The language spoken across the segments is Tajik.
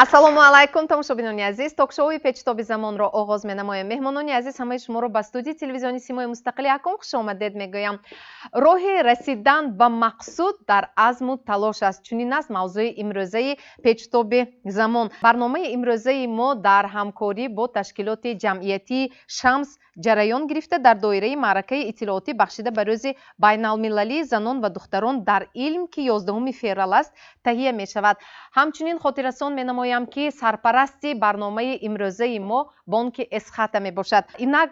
Ассалому алайкум, тамошобинони азиз. Ток-шоуи Печутоби замонро оғоз менамоем. Меҳмонони азиз, ҳамаи шуморо ба студияи телевизиони Симои Мустақили Акун хуш омадед мегӯям. Роҳи расидан ба мақсуд дар азму талош аст. Чунин аст мавзӯи имрӯзаи Печутоби замон. Барномаи имрӯзаи мо дар ҳамкорӣ бо ташкилоти ҷамъиятии Шамс ҷараён гирифта, дар доираи маъракаи иттилоотӣ бахшида ба рӯзи байналмилалии занон ва духтарон дар илм, ки 11 феврал аст, таҳия мешавад. Ҳамчунин хотиррасон менамоям, ки сарпарасти барномаи имрӯзаи мо бонки Эсхата мебошад. Инак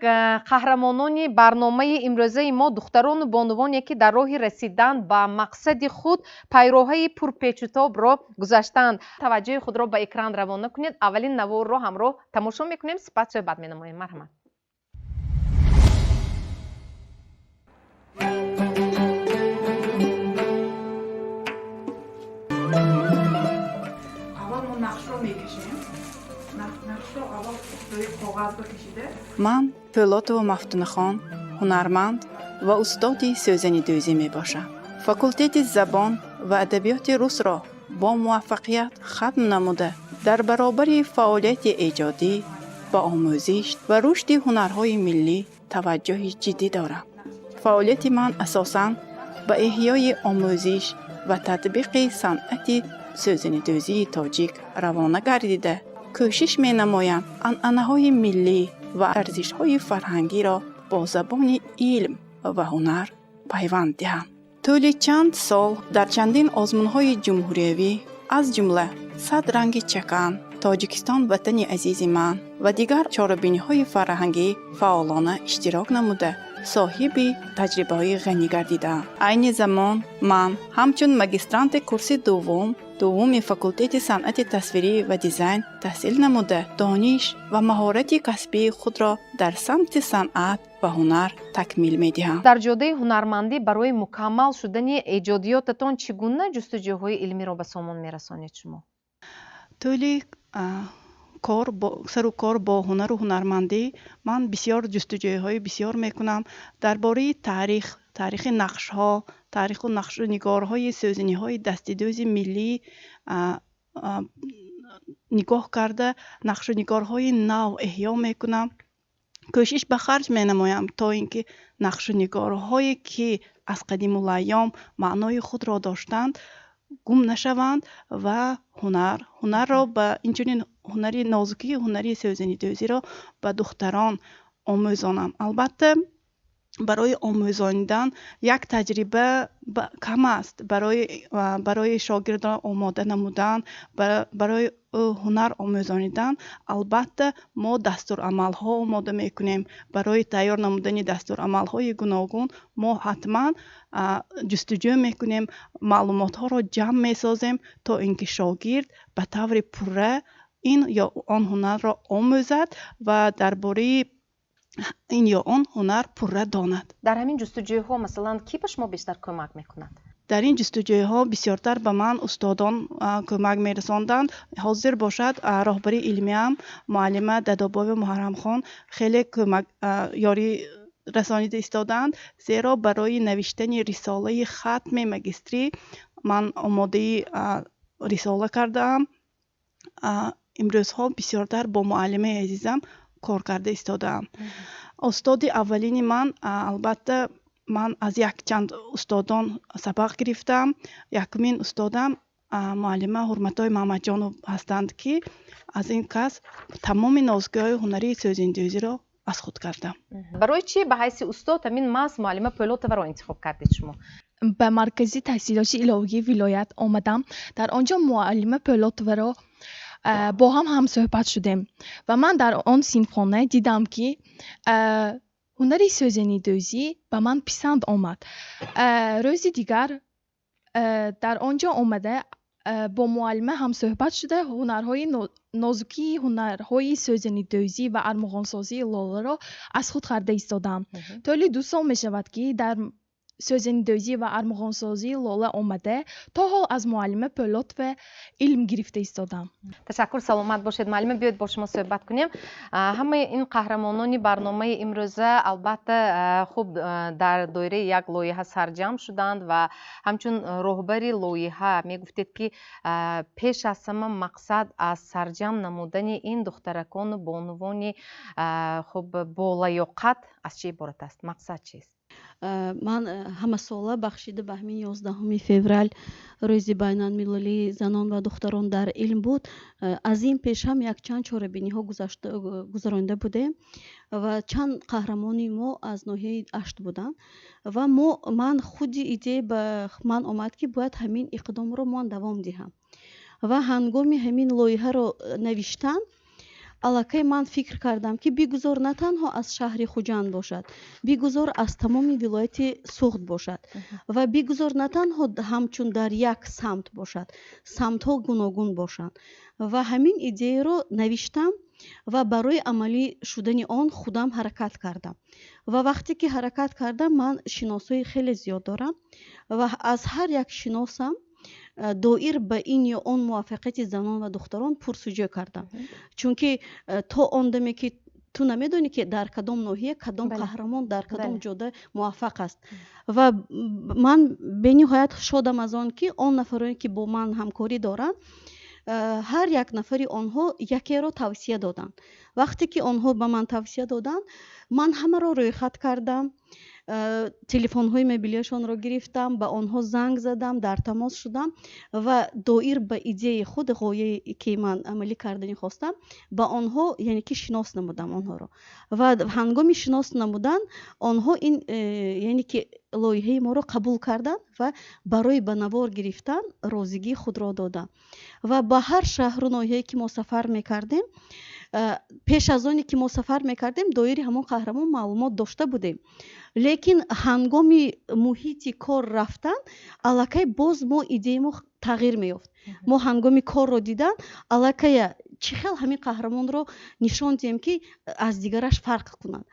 қаҳрамонони барномаи имрӯзаи мо духтарону бонувоне, ки дар роҳи расидан ба мақсади худ пайроҳаи пурпечутобро гузаштаанд. Таваҷҷӯҳи худро ба экран равона кунед. Аввалин наворро ҳамроҳ тамошо мекунем, сипас суҳбат менамоем. Марҳамат. Ман Пӯлотова Мафтунахон, ҳунарманд ва устоди сӯзанидӯзӣ мебошам. Факултети забон ва адабиёти русро бо муваффақият хатм намуда, дар баробари фаъолияти эҷодӣ ба омӯзиш ва рушди ҳунарҳои миллӣ таваҷҷӯҳи ҷиддӣ дорам. Фаъолияти ман асосан ба эҳёи омӯзиш ва татбиқи санъати сӯзанидӯзии тоҷик равона гардида, кӯшиш менамоям анъанаҳои миллӣ ва арзишҳои фарҳангиро бо забони илм ва ҳунар пайванд диҳам. Тӯли чанд сол дар чандин озмунҳои ҷумҳуриявӣ, аз ҷумла «Сад ранги чакан», «Тоҷикистон ватани азизи ман» ва дигар чорабиниҳои фарҳангӣ фаъолона иштирок намуда, соҳиби таҷрибаҳои ғанӣ гардидаам. Айни замон ман ҳамчун магистранти курси дуввуми факултети санъати тасвирӣ ва дизайн таҳсил намуда, дониш ва маҳорати касбии худро дар самти санъат ва ҳунар такмил медиҳам. Дар ҷодаи ҳунармандӣ барои мукаммал шудани эҷодиётатон чӣ гуна ҷустуҷӯҳои илмиро ба сомон мерасонед шумо? Тӯли сару кор бо ҳунару ҳунармандӣ ман бисёр ҷустуҷӯиҳои бисёр мекунам дар бораи таърих, таърихи нақшҳо, таъриху нақшу нигорҳои сӯзаниҳои дастидӯзи миллӣ нигоҳ карда, нақшу нигорҳои нав эҳё мекунам. Кӯшиш ба харҷ менамоям, то ин ки нақшу нигорҳое, ки аз қадимулайём маънои худро доштанд, гум нашаванд ва ҳунарро ба инчунин ҳунари нозукии ҳунари сӯзанидӯзиро ба духтарон омӯзонам. Албатта, барои омӯзонидан як таҷриба кам аст. Барои шогирдро омода намудан, барои ӯ ҳунар омӯзонидан, албатта, мо дастурамалҳо омода мекунем. Барои тайёр намудани дастурамалҳои гуногун мо ҳатман ҷустуҷӯ мекунем, маълумотҳоро ҷамъ месозем, то ин ки шогирд ба таври пурра ин ё он ҳунарро омӯзад ва дар бораи ин ё он ҳунар пурра донад. Дар ҳамин ҷустуҷӯҳо, масалан, кӣ ба шумо бештар кӯмак мекунад? Дар ин ҷустуҷӯҳо бисёртар ба ман устодон кӯмак мерасонданд. Ҳозир бошад, роҳбари илмиам муаллима Дадобоева Муҳаррамхон хеле кӯмак, ёрӣ расонида истодаанд, зеро барои навиштани рисолаи хатми магистрӣ ман омодаи рисола кардаам. Имрӯзҳо бисёртар бо муаллимаи азизам кор карда истодаам. Устоди аввалини ман, албатта, ман аз якчанд устодон сабақ гирифтам. Якумин устодам муаллима Ҳурматои Маҳмадҷонов ҳастанд, ки аз ин кас тамоми нозукиҳои ҳунарии сӯзандӯзиро аз худ кардам. Барои чӣ ба ҳайси устод ҳамин маҳз муаллима Пӯлотоваро интихоб кардед шумо? Ба маркази таҳсилоти иловагии вилоят омадам. Дар он ҷо муаллима Пӯлотоваро бо ҳам ҳамсӯҳбат шудем ва ман дар он синфхона дидам, ки ҳунари сӯзанидӯзӣ ба ман писанд омад. Рӯзи дигар дар он ҷо омада, бо муаллима ҳамсӯҳбат шуда, ҳунарҳои нозукии ҳунарҳои сӯзанидӯзӣ ва армуғонсозии лоларо аз худ карда истодам. Тӯли 2 сол мешавад, ки дар Сӯзанидӯзӣ ва армуғонсозии лола омада, то ҳол аз муаллима Пӯлотова илм гирифта истодам. Ташаккур, саломат бошед. Муаллима, биёед, бо шумо суҳбат кунем. Ҳамаи ин қаҳрамонони барномаи имрӯза, албатта, хуб, дар доираи як лоиҳа сарҷамъ шуданд ва ҳамчун роҳбари лоиҳа мегуфтед, ки пеш аз ҳама мақсад аз сарҷамъ намудани ин духтаракону бонувони, хуб, болаёқат аз чӣ иборат аст? Мақсад чист? Ман ҳамасола бахшида ба ҳамин 11 феврал, рӯзи байналмилалии занон ва духтарон дар илм буд, аз ин пеш ҳам якчанд чорабиниҳо гузаронида будем ва чанд қаҳрамони мо аз ноҳияи Ашт буданд. Ва мо, ман худи идея ба ман омад, ки бояд ҳамин иқдомро ман давом диҳам. Ва ҳангоми ҳамин лоиҳаро навиштан, аллакай ман фикр кардам, ки бигузор на танҳо аз шаҳри Хуҷанд бошад, бигузор аз тамоми вилояти Суғд бошад ва бигузор на танҳо ҳамчун дар як самт бошад, самтҳо гуногун бошанд. Ва ҳамин идеяро навиштам ва барои амалӣ шудани он худам ҳаракат кардам. Ва вақте ки ҳаракат кардам, ман шиносои хеле зиёд дорам ва аз ҳар як шиносам доир ба ин ё он муваффақияти занон ва духтарон пурсуҷӯ кардам, чунки то он даме ки ту намедонӣ, ки дар кадом ноҳия кадом қаҳрамон дар кадом ҷода муваффақ аст. Ва ман бениҳоят шодам аз он, ки он нафароне, ки бо ман ҳамкорӣ доранд, ҳар як нафари онҳо якеро тавсия доданд. Вақте ки онҳо ба ман тавсия доданд, ман ҳамаро рӯйхат кардам, телефонҳои мобилиашонро гирифтам, ба онҳо занг задам, дар тамос шудам ва доир ба идеяи худ, ғояе ки ман амалӣ кардани хостам, ба онҳо, яъне ки шинос намудам онҳоро. Ва ҳангоми шинос намудан онҳо ин яъне ки лоиҳаи моро қабул карданд ва барои ба навор гирифтан розигии худро доданд. Ва ба ҳар шаҳру ноҳияе ки мо сафар мекардем, пеш аз оне ки мо сафар мекардем, доири ҳамон қаҳрамон маълумот дошта будем, лекин ҳангоми муҳити кор рафтан, аллакай боз мо идеяи мо тағйир меёфт. Мо ҳангоми корро дидан, аллакай чӣ хел ҳамин қаҳрамонро нишон диҳем, ки аз дигараш фарқ кунад.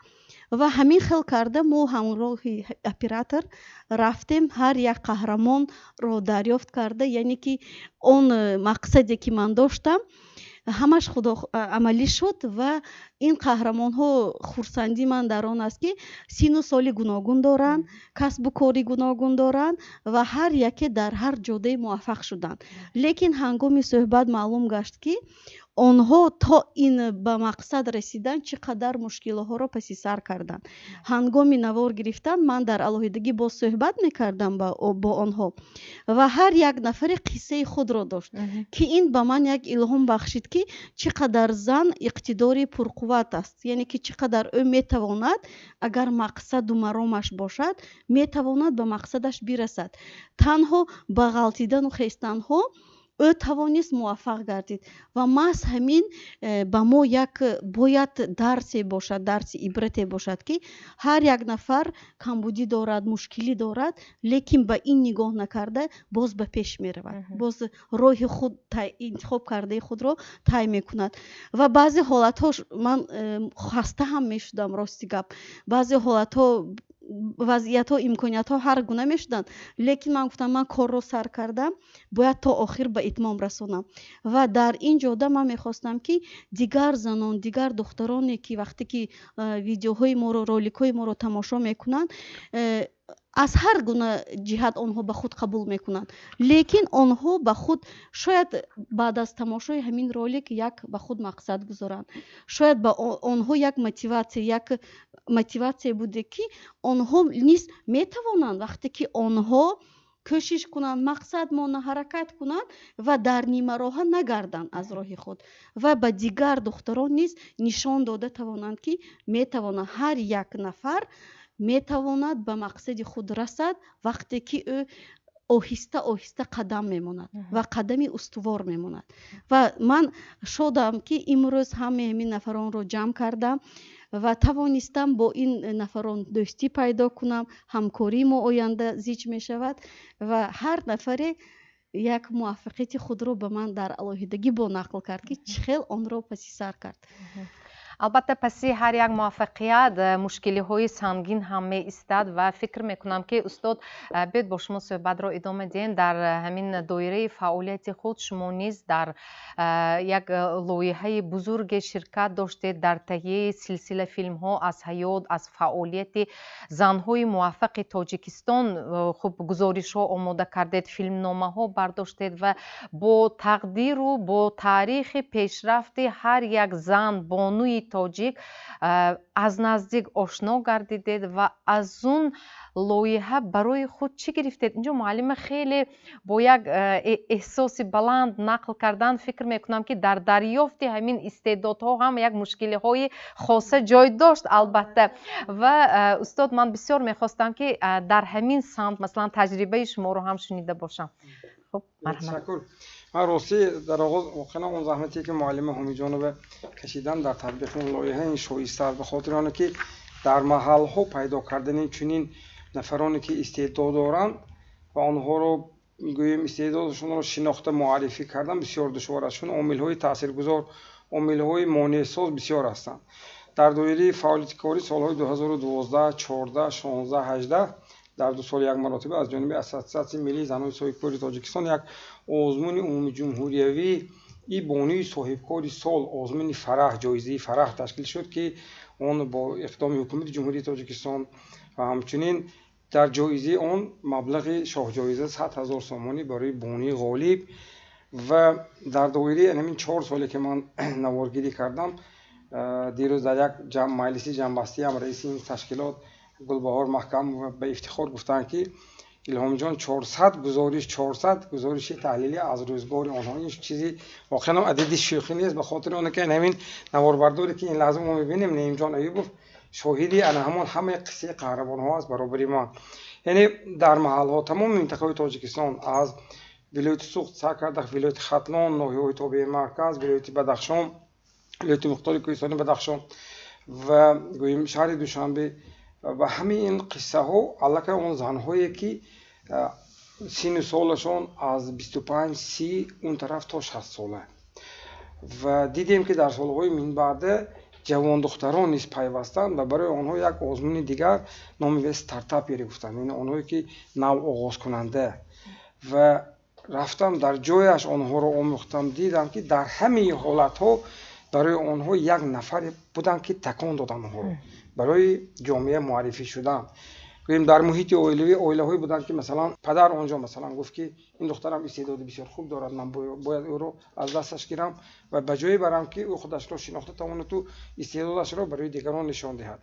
Ва ҳамин хел карда, мо ҳамроҳи оператор рафтем, ҳар як қаҳрамонро дарёфт карда, яъне ки он мақсаде ки ман доштам, ҳамаш худо амалӣ шуд. Ва ин қаҳрамонҳо, хурсандии ман дар он аст, ки сину соли гуногун доранд, касбу кори гуногун доранд ва ҳар яке дар ҳар ҷодае муваффақ шуданд. Лекин ҳангоми суҳбат маълум гашт, ки онҳо то ин ба мақсад расидан чӣ қадар мушкилиҳоро паси сар карданд. Ҳангоми навор гирифтан ман дар алоҳидагӣ боз суҳбат мекардам бо онҳо ва ҳар як нафаре қиссаи худро дошт, ки ин ба ман як илҳом бахшид, ки чӣ қадар зан иқтидори пурқувват аст, яъне ки чӣ қадар ӯ метавонад, агар мақсаду маромаш бошад, метавонад ба мақсадаш бирасад. Танҳо ба ғалтидану хестанҳо ӯ тавонист муваффақ гардид. Ва маҳз ҳамин ба мо як бояд дарсе бошад, дарси ибрате бошад, ки ҳар як нафар камбудӣ дорад, мушкилӣ дорад, лекин ба ин нигоҳ накарда, боз ба пеш меравад, боз роҳи худ интихоб кардаи худро тай мекунад. Ва баъзе ҳолатҳо ман хаста ҳам мешудам, рости гап, баъзе ҳолатҳо, вазъиятҳо, имкониятҳо ҳар гуна мешуданд, лекин ман гуфтам: ман корро сар кардам, бояд то охир ба итмом расонам. Ва дар ин ҷода ман мехостам, ки дигар занон, дигар духтароне, ки вақте ки видеоҳои моро, роликҳои моро тамошо мекунанд, аз ҳар гуна ҷиҳат онҳо ба худ қабул мекунанд, лекин онҳо ба худ шояд баъд аз тамошои ҳамин ролик як ба худ мақсад гузоранд, шояд ба онҳо як мотиватсия буде, ки онҳо низ метавонанд, вақте ки онҳо кӯшиш кунанд, мақсад монда ҳаракат кунанд ва дар нимароҳа нагарданд аз роҳи худ, ва ба дигар духтарон низ нишон дода тавонанд, ки метавонанд, ҳар як нафар метавонад ба мақсади худ расад, вақте ки ӯ оҳиста оҳиста қадам мемонад ва қадами устувор мемонад. Ва ман шодам, ки имрӯз ҳамаи ҳамин нафаронро ҷамъ кардам ва тавонистам бо ин нафарон дӯстӣ пайдо кунам. Ҳамкории мо оянда зич мешавад ва ҳар нафаре як муваффақияти худро ба ман дар алоҳидагӣ бо нақл кард, ки чӣ хел онро паси сар кард. Албатта, паси ҳар як муваффақият мушкилиҳои сангин ҳам меистад ва фикр мекунам, ки устод, биёед бо шумо суҳбатро идома диҳем. Дар ҳамин доираи фаъолияти худ шумо низ дар як лоиҳаи бузурге ширкат доштед дар таҳияи силсила филмҳо аз ҳаёт, аз фаъолияти занҳои муваффақи Тоҷикистон. Хуб, гузоришҳо омода кардед, филмномаҳо бардоштед ва бо тақдиру бо таърихи пешрафти ҳар як зан, бонуи тоҷик аз наздик ошно гардидед ва аз он лоиҳа барои худ чӣ гирифтед? Инҷо муаллима хеле бо як эҳсоси баланд нақл кардан. Фикр мекунам, ки дар дарёфти ҳамин истеъдодҳо ҳам як мушкилиҳои хоса ҷой дошт, албатта. Ва устод, ман бисёр мехостам, ки дар ҳамин самт, масалан, таҷрибаи шуморо ҳам шунида бошам. Хуб, марҳамат. Ман ростӣ дар оғоз воқеан он заҳмате, ки муаллима Ҳумиҷонова кашидан дар татбиқи ин лоиҳа, ин шоиста аст, ба хотири оне ки дар маҳалҳо пайдо кардани чунин нафароне, ки истеъдод доранд, ва онҳоро, гӯем, истеъдодашонро шинохта муаррифӣ кардан бисёр душвор аст, чун омилҳои таъсиргузор, омилҳои монеъсоз бисёр ҳастанд. Дар доираи фаъолияти корӣ солҳои 2012, 14, 16, 18 дар 2 сол як маротиба аз ҷониби Ассотсиатсияи миллии занони соҳибкори Тоҷикистон як озмуни умумиҷумҳуриявии бонуи соҳибкори сол, озмуни Фараҳ, ҷоизаи Фараҳ ташкил шуд, ки он бо иқдоми Ҳукумати Ҷумҳурии Тоҷикистон ва ҳамчунин дар ҷоизаи он маблағи шоҳҷоиза 100 000 сомонӣ барои бонуи ғолиб. Ва дар доираи ҳамин 4 соле, ки ман наворгирӣ кардам, дирӯз дар як маҷлиси ҷамъбастиам раиси ин ташкилот Гулбаҳор Маҳкамова ба ифтихор гуфтанд, ки Илҳомҷон, 400 гузориш, 400 гузориши таҳлилӣ аз рӯзгори онҳо. Ин чизи воқеан адади шӯхӣ нест, ба хотири оне ки ҳамин наворбардоре, ки ин лаҳза мо мебинем, Неимҷон Аюбов, шоҳиди ана ҳамон ҳамаи қиссаи қаҳрамонҳо аст баробари ман. Яъне дар маҳалҳо, тамоми минтақаҳои Тоҷикистон, аз вилояти Суғд сар карда, вилояти Хатлон, ноҳияҳои тобеи марказ, вилояти Бадахшон, вилояти Мухтори Кӯҳистони Бадахшон ва, гӯем, шаҳри Душанбе ва ҳамаи ин қиссаҳо, аллакай он занҳое, ки синну солашон аз 25, 30 он тараф то 60 сола. Ва дидем, ки дар солҳои минбаъда ҷавондухтарон низ пайвастанд ва барои онҳо як озмуни дигар номи стартаперӣ гуфтанд, яъне онҳое, ки нав оғозкунанда. Ва рафтам, дар ҷояш онҳоро омӯхтам, дидам, ки дар ҳамаи ҳолатҳо барои онҳо як нафаре буданд, ки такон доданд онҳоро барои ҷомеа муаррифӣ шудан. Гӯем, дар муҳити оилавӣ оилаҳое буданд, ки масалан падар он ҷо масалан гуфт, ки ин духтарам истеъдоди бисёр хуб дорад, ман бояд ӯро аз дасташ гирам ва ба ҷое барам, ки ӯ худашро шинохта тавонаду истеъдодашро барои дигарон нишон диҳад.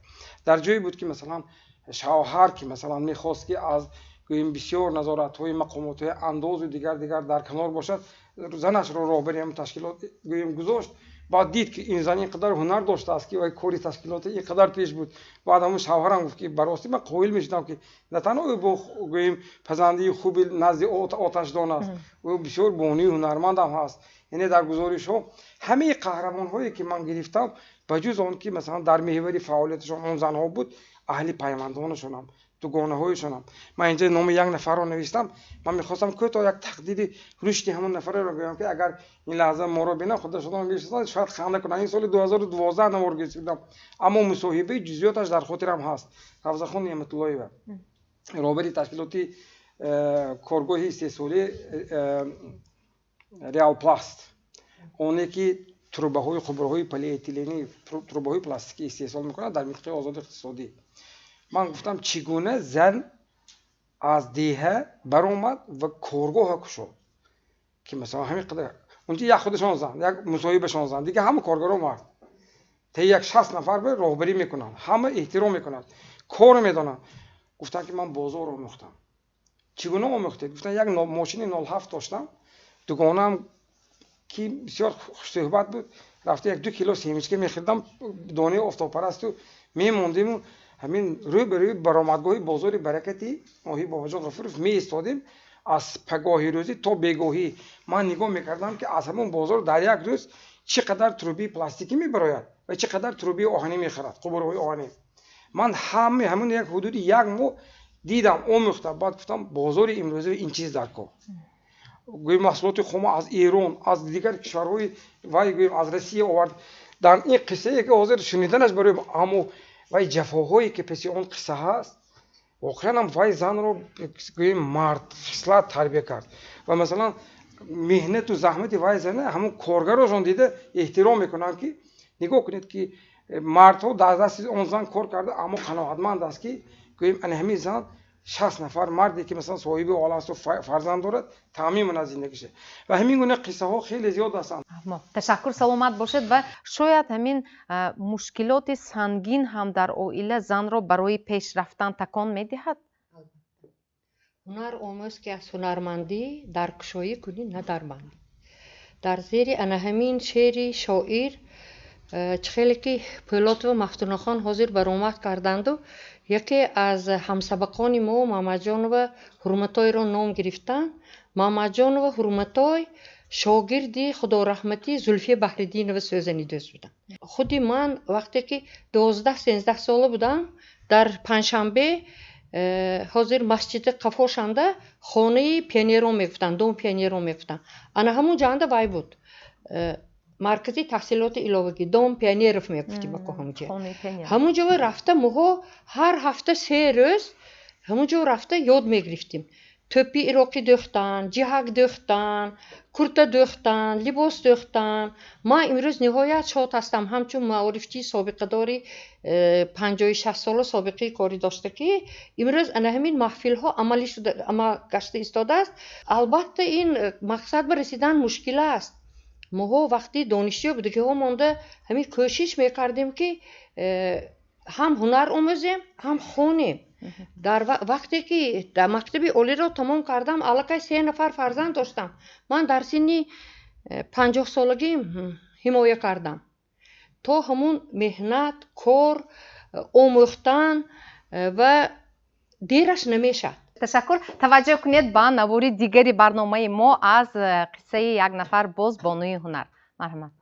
Дар ҷое буд, ки масалан шавҳар, ки масалан мехост, ки аз, гӯем, бисёр назоратҳои мақомотҳои андозу дигар дигар дар канор бошад, занашро роҳбари ҳамн ташкилот, гӯем, гузошт. Баъд дид, ки ин зан ин қадар ҳунар доштааст, ки вай кори ташкилоти ин қадар пеш буд. Баъд ҳамун шавҳарам гуфт, ки баростӣ ман қоил мешудам, ки на танҳо ӯ бо, гӯем, пазандии хуби назди оташдон аст, ӯ бисёр бонуи ҳунармандам ҳаст. Яъне дар гузоришҳо ҳамаи қаҳрамонҳое, ки ман гирифтам, ба ҷуз он ки масалан дар меҳвари фаъолияташон он занҳо буд, аҳли пайвандонашонам, дугонаҳояшонам. Ман инҷа номи як нафарро навиштам. Ман мехостам кӯтоҳ як тақдири рушди ҳамон нафареро гӯям, ки агар ин лаҳза моро бинанд, худашон мешиносанд, шояд ханда кунанд. Ин соли 2012 навор гирифтам, аммо мусоҳибаи ҷузъиёташ дар хотирам ҳаст. Равзахон Неъматуллоева, роҳбари ташкилоти коргоҳи истеҳсолии Реалпласт, оне ки трубаҳои, қубурҳои полиэтиленӣ, трубаҳои пластикӣ истеҳсол мекунад дар минтақаи озоди иқтисодӣ. Ман гуфтам, чӣ гуна зан аз деҳа баромад ва коргоҳа кушод, ки масалан ҳамин қадар унҷа як худашон зан, як мусоҳибашон зан, дигар ҳама коргаро мард, таи як 60 нафар роҳбарӣ мекунанд, ҳама эҳтиром мекунанд, корро медонанд. Гуфтанд, ки ман бозор омӯхтам. Чӣ гуна омӯхтед? Гуфтанд, як мошини 07 доштам, дугонаам, ки бисёр хушсӯҳбат буд, рафта як 2 кило семечка мехӯрдам, донаи офтобпарасту мемондему ҳамин рӯ ба рӯи баромадгоҳи бозори Баракати ноҳияи Бобоҷон Ғафуров меистодем. Аз пагоҳи рӯзӣ то бегоҳӣ ман нигоҳ мекардам, ки аз ҳамон бозор дар як рӯз чӣ қадар трубаи пластикӣ мебарояд ва чӣ қадар трубаи оҳанӣ мехарад, қубурҳои оҳанӣ. Ман ҳама ҳамон як ҳудуди як моҳ дидам, омӯхтам. Баъд гуфтам, бозори имрӯза ин чиз дар кор, гӯем, маҳсулоти хома аз Эрон, аз дигар кишварҳои вай, гӯем, аз Россия овард. Дар ин қиссае ки ҳозир шуниданаш барои аммо вай ҷафоҳое ки пеши он қисса ҳаст, воқеан ҳам вай занро гӯем мард хислат тарбия кард. Ва масалан меҳнату заҳмати вай зана ҳамон коргарошон дида эҳтиром мекунанд, ки нигоҳ кунед ки мардҳо дар дасти он зан кор карда, аммо қаноатманд аст ки гӯем ана ҳамин зан 60 нафар марде ки масалан соҳиби оила асту фарзанд дорад, таъмин менад зиндагиша. Ва ҳамин гуна қиссаҳо хеле зиёд ҳастанд. Ташаккур, саломат бошед. Ва шояд ҳамин мушкилоти сангин ҳам дар оила занро барои пеш рафтан такон медиҳад? Ҳунар омӯз, ки аз ҳунармандӣ дар кушоӣ кунӣ, на дар бандӣ. Дар зери ана ҳамин шеъри шоир чӣ хеле ки Пӯлотова Мафтунахон ҳозир баромад карданду, яке аз ҳамсабақони мо Мамаҷонова Ҳурматойро ном гирифтанд. Мамаҷонова Ҳурматой шогирди худораҳматӣ Зулфия Баҳриддинова сӯзанидӯз буданд. Худи ман вақте ки 12-13 сола будам, дар Панҷшанбе ҳозир масҷиди қафошанда хонаи пионерон мегуфтанд, дом пионерон мегуфтанд. Ана ҳамун ҷанда вай буд. Маркази таҳсилоти иловагӣ, дом пионеров мегуфтим ако ҳамунҷо. Ҳамунҷо рафта моҳо ҳар ҳафта 3 рӯз ҳамунҷо рафта ёд мегирифтим. Тӯпи ироқӣ дӯхтан, ҷиҳак дӯхтан, курта дӯхтан, либос дӯхтан. Ман имрӯз ниҳоят шод ҳастам, ҳамчун маорифчии собиқадори 56 сола собиқаи корӣ дошта, ки имрӯз ана ҳамин маҳфилҳо амалӣ шуда, амал гашта истодааст. Албатта ин мақсад ба расидан мушкил аст. Моҳо вақти донишҷӯ будагиҳо монда ҳамин кӯшиш мекардем, ки ҳам ҳунар омӯзем, ҳам хонем. Дар вақте ки дар мактаби олиро тамом кардам, аллакай 3 нафар фарзанд доштам. Ман дар синни 50 солагӣ ҳимоя кардам. То ҳамун меҳнат, кор, омӯхтан ва дераш намешавад. Ташаккур. Таваҷҷӯҳ кунед ба навори дигари барномаи мо аз қиссаи як нафар боз бонуи ҳунар. Марҳамат.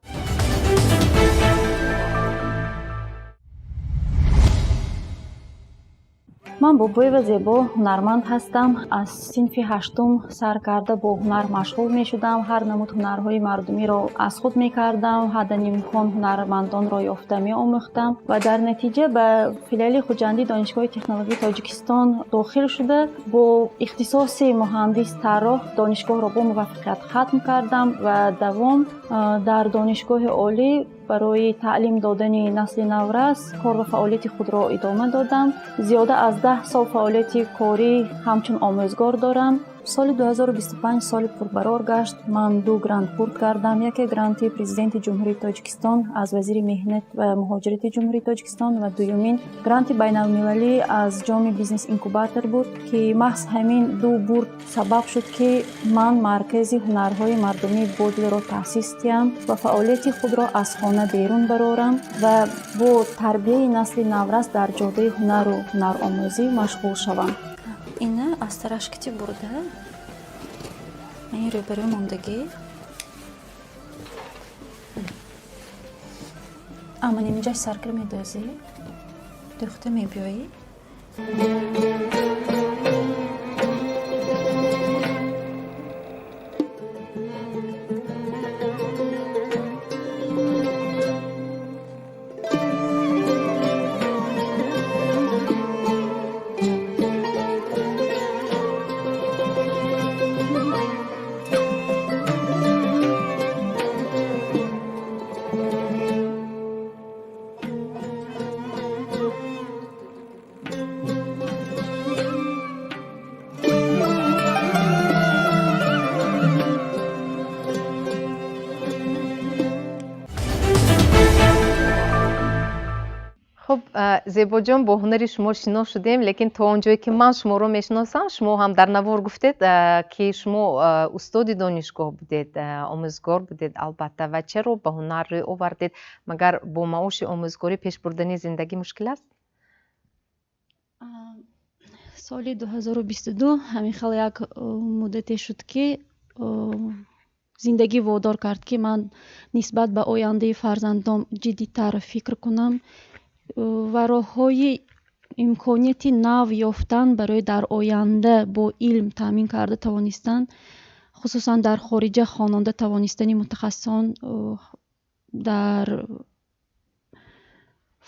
Ман Бобоева Зебо, ҳунарманд ҳастам. Аз синфи 8 сар карда бо ҳунар машғул мешудам. Ҳар намуд ҳунарҳои мардумиро аз худ мекардам, ҳадди имкон ҳунармандонро ёфта меомӯхтам ва дар натиҷа ба филиали Хуҷандии Донишгоҳи технологияи Тоҷикистон дохил шуда, бо ихтисоси муҳандис тарроҳ донишгоҳро бо муваффақият хатм кардам ва давом дар донишгоҳи олӣ барои таълим додани насли наврас кор ва фаъолияти худро идома додам. Зиёда аз 10 сол фаъолияти корӣ ҳамчун омӯзгор дорам. Соли 2025 соли пурбарор гашт. Ман 2 грант бурд кардам. Яке гранти президенти Ҷумҳурии Тоҷикистон аз вазири меҳнат ва муҳоҷирати Ҷумҳурии Тоҷикистон ва дуюмин гранти байналмилалӣ аз ҷоми бизнес инкубатор буд, ки маҳз ҳамин 2 бурд сабаб шуд, ки ман маркази ҳунарҳои мардумии Бодлиро таъсис диҳам ва фаъолияти худро аз хона берун барорам ва бо тарбияи насли наврас дар ҷодаи ҳунару ҳунаромӯзӣ машғул шавам. Ина аз тарашкити бурда, ин рӯбарӯ мондагӣ. Аман инҷаш саркир медозӣ, дӯхта мебиёӣ. Хуб, Зебоҷон, бо ҳунари шумо шинос шудем, лекин то он ҷое ки ман шуморо мешиносам, шумо ҳам дар навор гуфтед, ки шумо устоди донишгоҳ будед, омӯзгор будед, албатта. Ва чаро ба ҳунар рӯй овардед? Магар бо маоши омӯзгорӣ пеш бурдани зиндагӣ мушкил аст? Соли 2022 ҳамин хел як муддате шуд, ки зиндагӣ водор кард, ки ман нисбат ба ояндаи фарзандом ҷиддитар фикр кунам ва роҳҳои имконияти нав ёфтан барои дар оянда бо илм таъмин карда тавонистан, хусусан дар хориҷа хононда тавонистани мутахассисон дар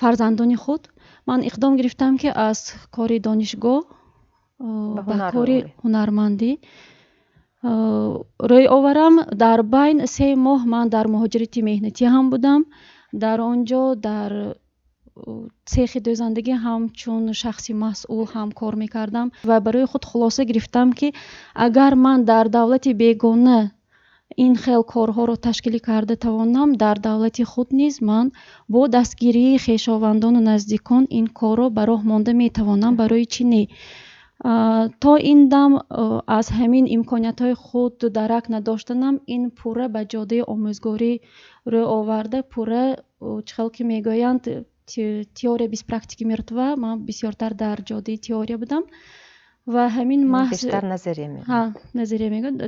Фарзандони худ ман иқдом гирифтам, ки аз кори донишгоҳ ба кори ҳунармандӣ рӯй оварам. Дар байн 3 моҳ ман дар муҳоҷирати меҳнатӣ ҳам будам. Дар он ҷо дар цехи дӯзандагӣ ҳамчун шахси масъул ҳам кор мекардам ва барои худ хулоса гирифтам, ки агар ман дар давлати бегона ин хел корҳоро ташкилӣ карда тавонам, дар давлати худ низ ман бо дастгирии хешовандону наздикон ин корро ба роҳ монда метавонам, барои чӣ не? То ин дам аз ҳамин имкониятҳои худ дарак надоштанам ин пурра ба ҷодаи омӯзгорӣ рӯ оварда, пурра, чӣ хел ки мегӯянд, «теория без практики мертва», ман бисёртар дар ҷодаи теория будам ва ҳамин маҳз назария мегӯянд.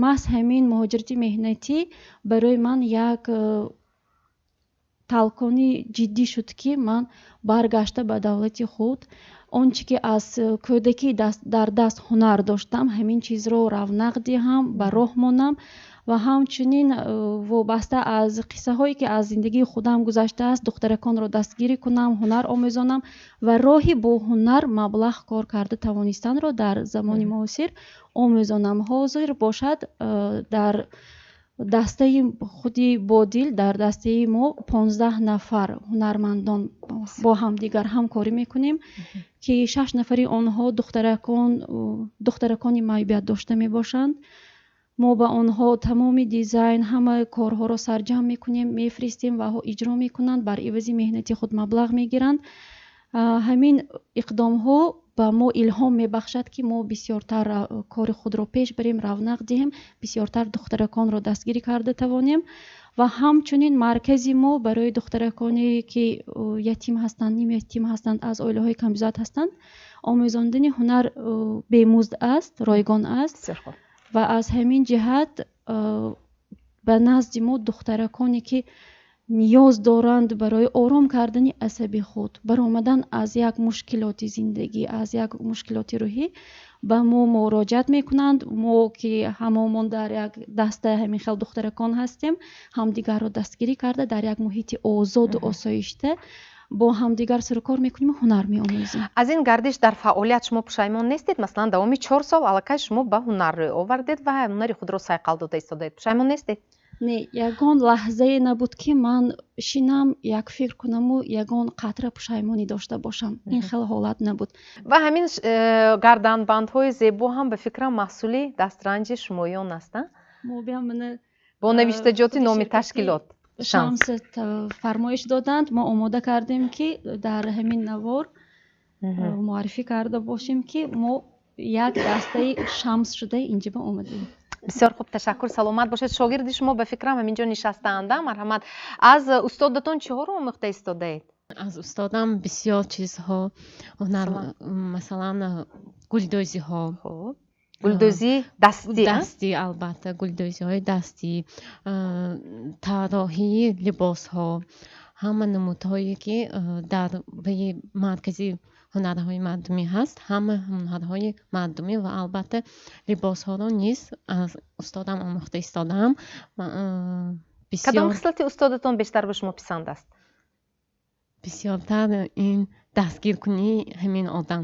Маҳз ҳамин муҳоҷирати меҳнатӣ барои ман як талқони ҷиддӣ шуд, ки ман баргашта ба давлати худ он чӣ ки аз кӯдакӣ дар даст ҳунар доштам, ҳамин чизро равнақ диҳам, ба роҳ монам ва ҳамчунин вобаста аз қиссаҳое, ки аз зиндагии худам гузаштааст, духтараконро дастгирӣ кунам, ҳунар омӯзонам ва роҳи бо ҳунар маблағ кор карда тавонистанро дар замони муосир омӯзонам. Ҳозир бошад, дар дастаи худи Бодил, дар дастаи мо 15 нафар ҳунармандон бо ҳамдигар ҳамкорӣ мекунем, ки шаш нафари онҳо духтаракон, духтаракони маъюбият дошта мебошанд. Мо ба онҳо тамоми дизайн, ҳама корҳоро сарҷамъ мекунем, мефиристем ва иҷро мекунанд, бар ивази меҳнати худ маблағ мегиранд. Ҳамин иқдомҳо ба мо илҳом мебахшад, ки мо бисёртар кори худро пеш барем, равнақ диҳем, бисёртар духтараконро дастгирӣ карда тавонем. Ва ҳамчунин маркази мо барои духтараконе, ки ятим ҳастанд, нимятим ҳастанд, аз оилаҳои камбизоат ҳастанд, омӯзондани ҳунар бемузд аст, ройгон аст. Ва аз ҳамин ҷиҳат ба назди мо духтараконе, ки ниёз доранд барои ором кардани асаби худ, баромадан аз як мушкилоти зиндагӣ, аз як мушкилоти рӯҳӣ, ба мо муроҷиат мекунанд. Мо ки ҳамомон дар як даста ҳамин хел духтаракон ҳастем, ҳамдигарро дастгирӣ карда, дар як муҳити озоду осоишта бо ҳамдигар сарукор мекунем, ҳунар меомӯзем. Аз ин гардиш дар фаъолият шумо пушаймон нестед? Масалан, давоми 4 сол аллакай шумо ба ҳунар рӯй овардед ва ҳунари худро сайқал дода истодаед. Пушаймон нестед? Не, ягон лаҳзае набуд, ки ман шинам, як фикр кунаму ягон қатра пушаймонӣ дошта бошам. Ин хел ҳолат набуд. Ва ҳамин гарданбандҳои зебо ҳам, ба фикрам, маҳсули дастранҷи шумоён аст. Бо навиштаҷоти номи ташкилот. Шамс фармоиш доданд, мо омода кардем, ки дар ҳамин навор муаррифӣ карда бошем, ки мо як дастаи Шамс шуда инҷиба омадем. Бисёр хуб, ташаккур, саломат бошед. Шогирди шумо, ба фикрам, ҳаминҷо нишастаанда. Марҳамат, аз устодатон чиҳоро омӯхта истодаед? Аз устодам бисёр чизҳо, ҳунар, масалан, гулдӯзиҳо. Гулдӯзии дастӣ? Дастӣ, албатта, гулдӯзиҳои дастӣ, тарроҳии либосҳо, ҳама намудҳое, ки дар ваи маркази ҳунарҳои мардумӣ ҳаст, ҳама ҳунарҳои мардумӣ ва албатта либосҳоро низ аз устодам омӯхта истодаам. Кадом хислати устодатон бештар ба шумо писанд аст? Бисёртар ин дастгиркунии ҳамин одам.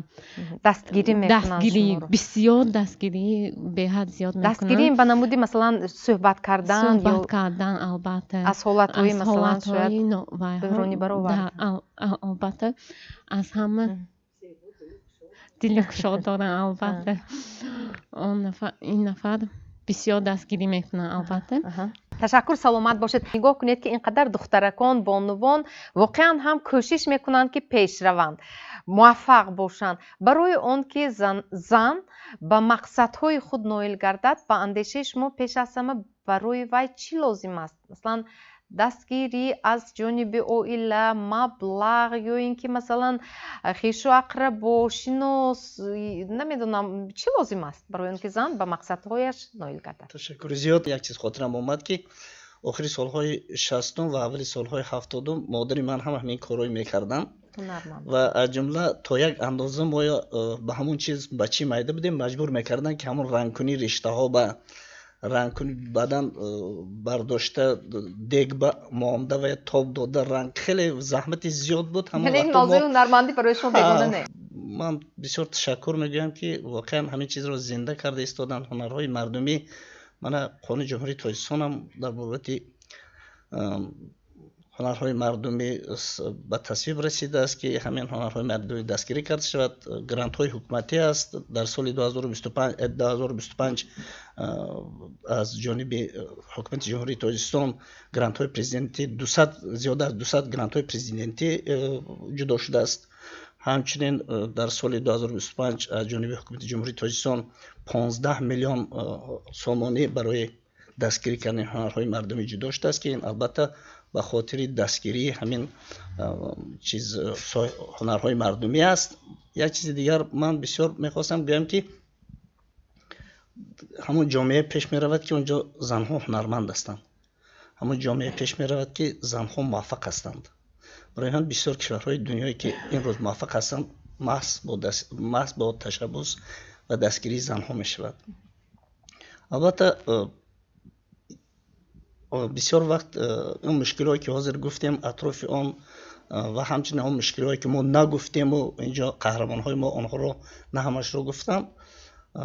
Дастгирӣ мекунанд? Дастгирӣ, бисёр дастгирӣ, беҳад зиёд. Дастгирӣ ба намуди, масалан, суҳбат кардан? Суҳбат кардан, албатта. Аз ҳолатҳои, масалан, шояд бӯҳронӣ баровард? Албатта, аз ҳама дили кушод дорам, албатта. Ин нафар бисёр дастгирӣ мекунад, албатта. Ташаккур, саломат бошед. Нигоҳ кунед, ки ин қадар духтаракон, бонувон воқеан ҳам кӯшиш мекунанд, ки пеш раванд, муваффақ бошанд. Барои он ки зан ба мақсадҳои худ ноил гардад, ба андешаи шумо, пеш аз ҳама барои вай чӣ лозим аст? Масалан, дастгирӣ аз ҷониби оила, маблағ ё ин ки, масалан, хешу ақрабо, шинос, намедонам, чӣ лозим аст барои он ки зан ба мақсадҳояш ноил гардад? Ташаккури зиёд. Як чиз хотирам омад, ки охири солҳои 60-ум ва аввали солҳои 70-ум модари ман ҳам ҳамин корҳое мекарданд ва аз ҷумла то як андоза мо ба ҳамон чиз бачи майда будем, маҷбур мекарданд, ки ҳамон рангкунии риштаҳо ба Рангкунӣ баъдан бардошта дег ба монда ва тоб дода ранг, хеле заҳмати зиёд буд. Яъне ин мавзӯи ҳунармандӣ барои шумо бегона не? Ман бисёр ташаккур мегӯям, ки воқеан ҳамин чизро зинда карда истоданд, ҳунарҳои мардумӣ. Мана Қонуни Ҷумҳурии Тоҷикистонам дар бобати ҳунарҳои мардумӣ ба тасвиб расидааст, ки ҳамин ҳунарҳои мардумӣ дастгирӣ карда шавад. Грантҳои ҳукуматӣ аст. Дар соли 2025 аз ҷониби ҳукумати Ҷумҳурии Тоҷикистон грантҳои президентӣ 200, зиёда аз 200 грантҳои президентӣ ҷудо шудааст. Ҳамчунин дар соли 2025 аз ҷониби ҳукумати Ҷумҳурии Тоҷикистон 15 миллион сомонӣ барои дастгирӣ кардани ҳунарҳои мардумӣ ҷудо шудааст, ки ин албатта ба хотири дастгирии ҳамин чиз ҳунарҳои мардумӣ аст. Як чизи дигар ман бисёр мехостам гӯям, ки ҳамон ҷомеа пеш меравад, ки онҷо занҳо ҳунарманд ҳастанд, ҳамон ҷомеа пеш меравад, ки занҳо муваффақ ҳастанд. Барои ҳамин бисёр кишварҳои дунёе, ки имрӯз муваффақ ҳастанд, маҳз бо ташаббус ва дастгирии занҳо мешавад. Албатта бисёр вақт он мушкилҳое, ки ҳозир гуфтем, атрофи он ва ҳамчунин он мушкилҳое, ки мо нагуфтему инҷо қаҳрамонҳои мо онҳоро на ҳамашро гуфтам,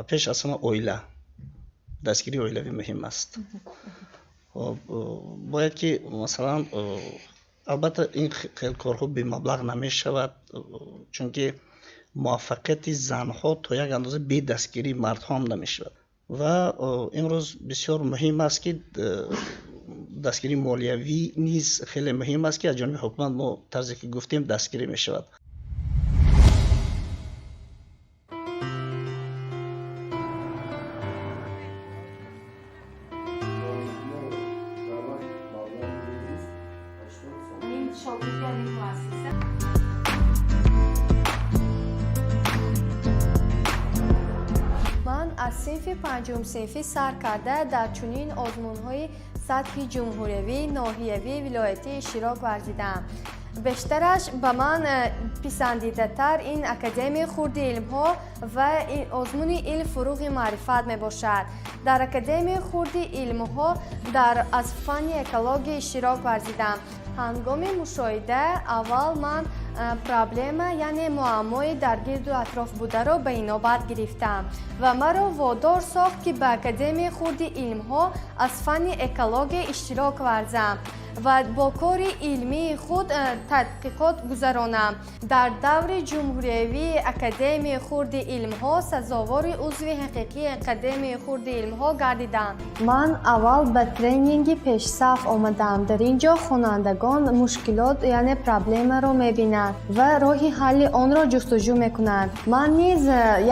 пеш аз ҳама оила, дастгирии оилавӣ муҳим аст. Бояд ки масалан, албатта ин хел корҳо бемаблағ намешавад, чунки муваффақияти занҳо то як андоза бе дастгирии мардҳо ҳам намешавад. Ва имрӯз бисёр муҳим аст, ки дастгирии молиявӣ низ хеле муҳим аст, ки аз ҷониби ҳукумат мо тарзе ки гуфтем дастгирӣ мешавад. Аз синфи панҷум синфӣ сар карда дар чунин озмунҳои сатҳи ҷумҳуриявӣ, ноҳиявӣ, вилоятӣ иштирок варзидаам. Бештараш ба ман писандидатар ин Академияи хурди илмҳо ва озмуни илм фуруғи маърифат мебошад. Дар Академияи хурди илмҳо дар аз фанни экология иштирок варзидам. Ҳангоми мушоҳида аввал ман проблема, яъне муаммои дар гирду атроф бударо ба инобат гирифтам ва маро водор сохт, ки ба Академияи хурди илмҳо аз фанни экология иштирок варзам ва бо кори илмии худ тадқиқот гузаронам. Дар даври ҷумҳуриявии Академияи хурди илмҳо сазовори узви ҳақиқии Академияи хурди илмҳо гардидам. Ман аввал ба тренинги пешсаф омадам. Дар ин ҷо хонандагон мушкилот, яъне проблемаро мебинанд ва роҳи ҳалли онро ҷустуҷӯ мекунанд. Ман низ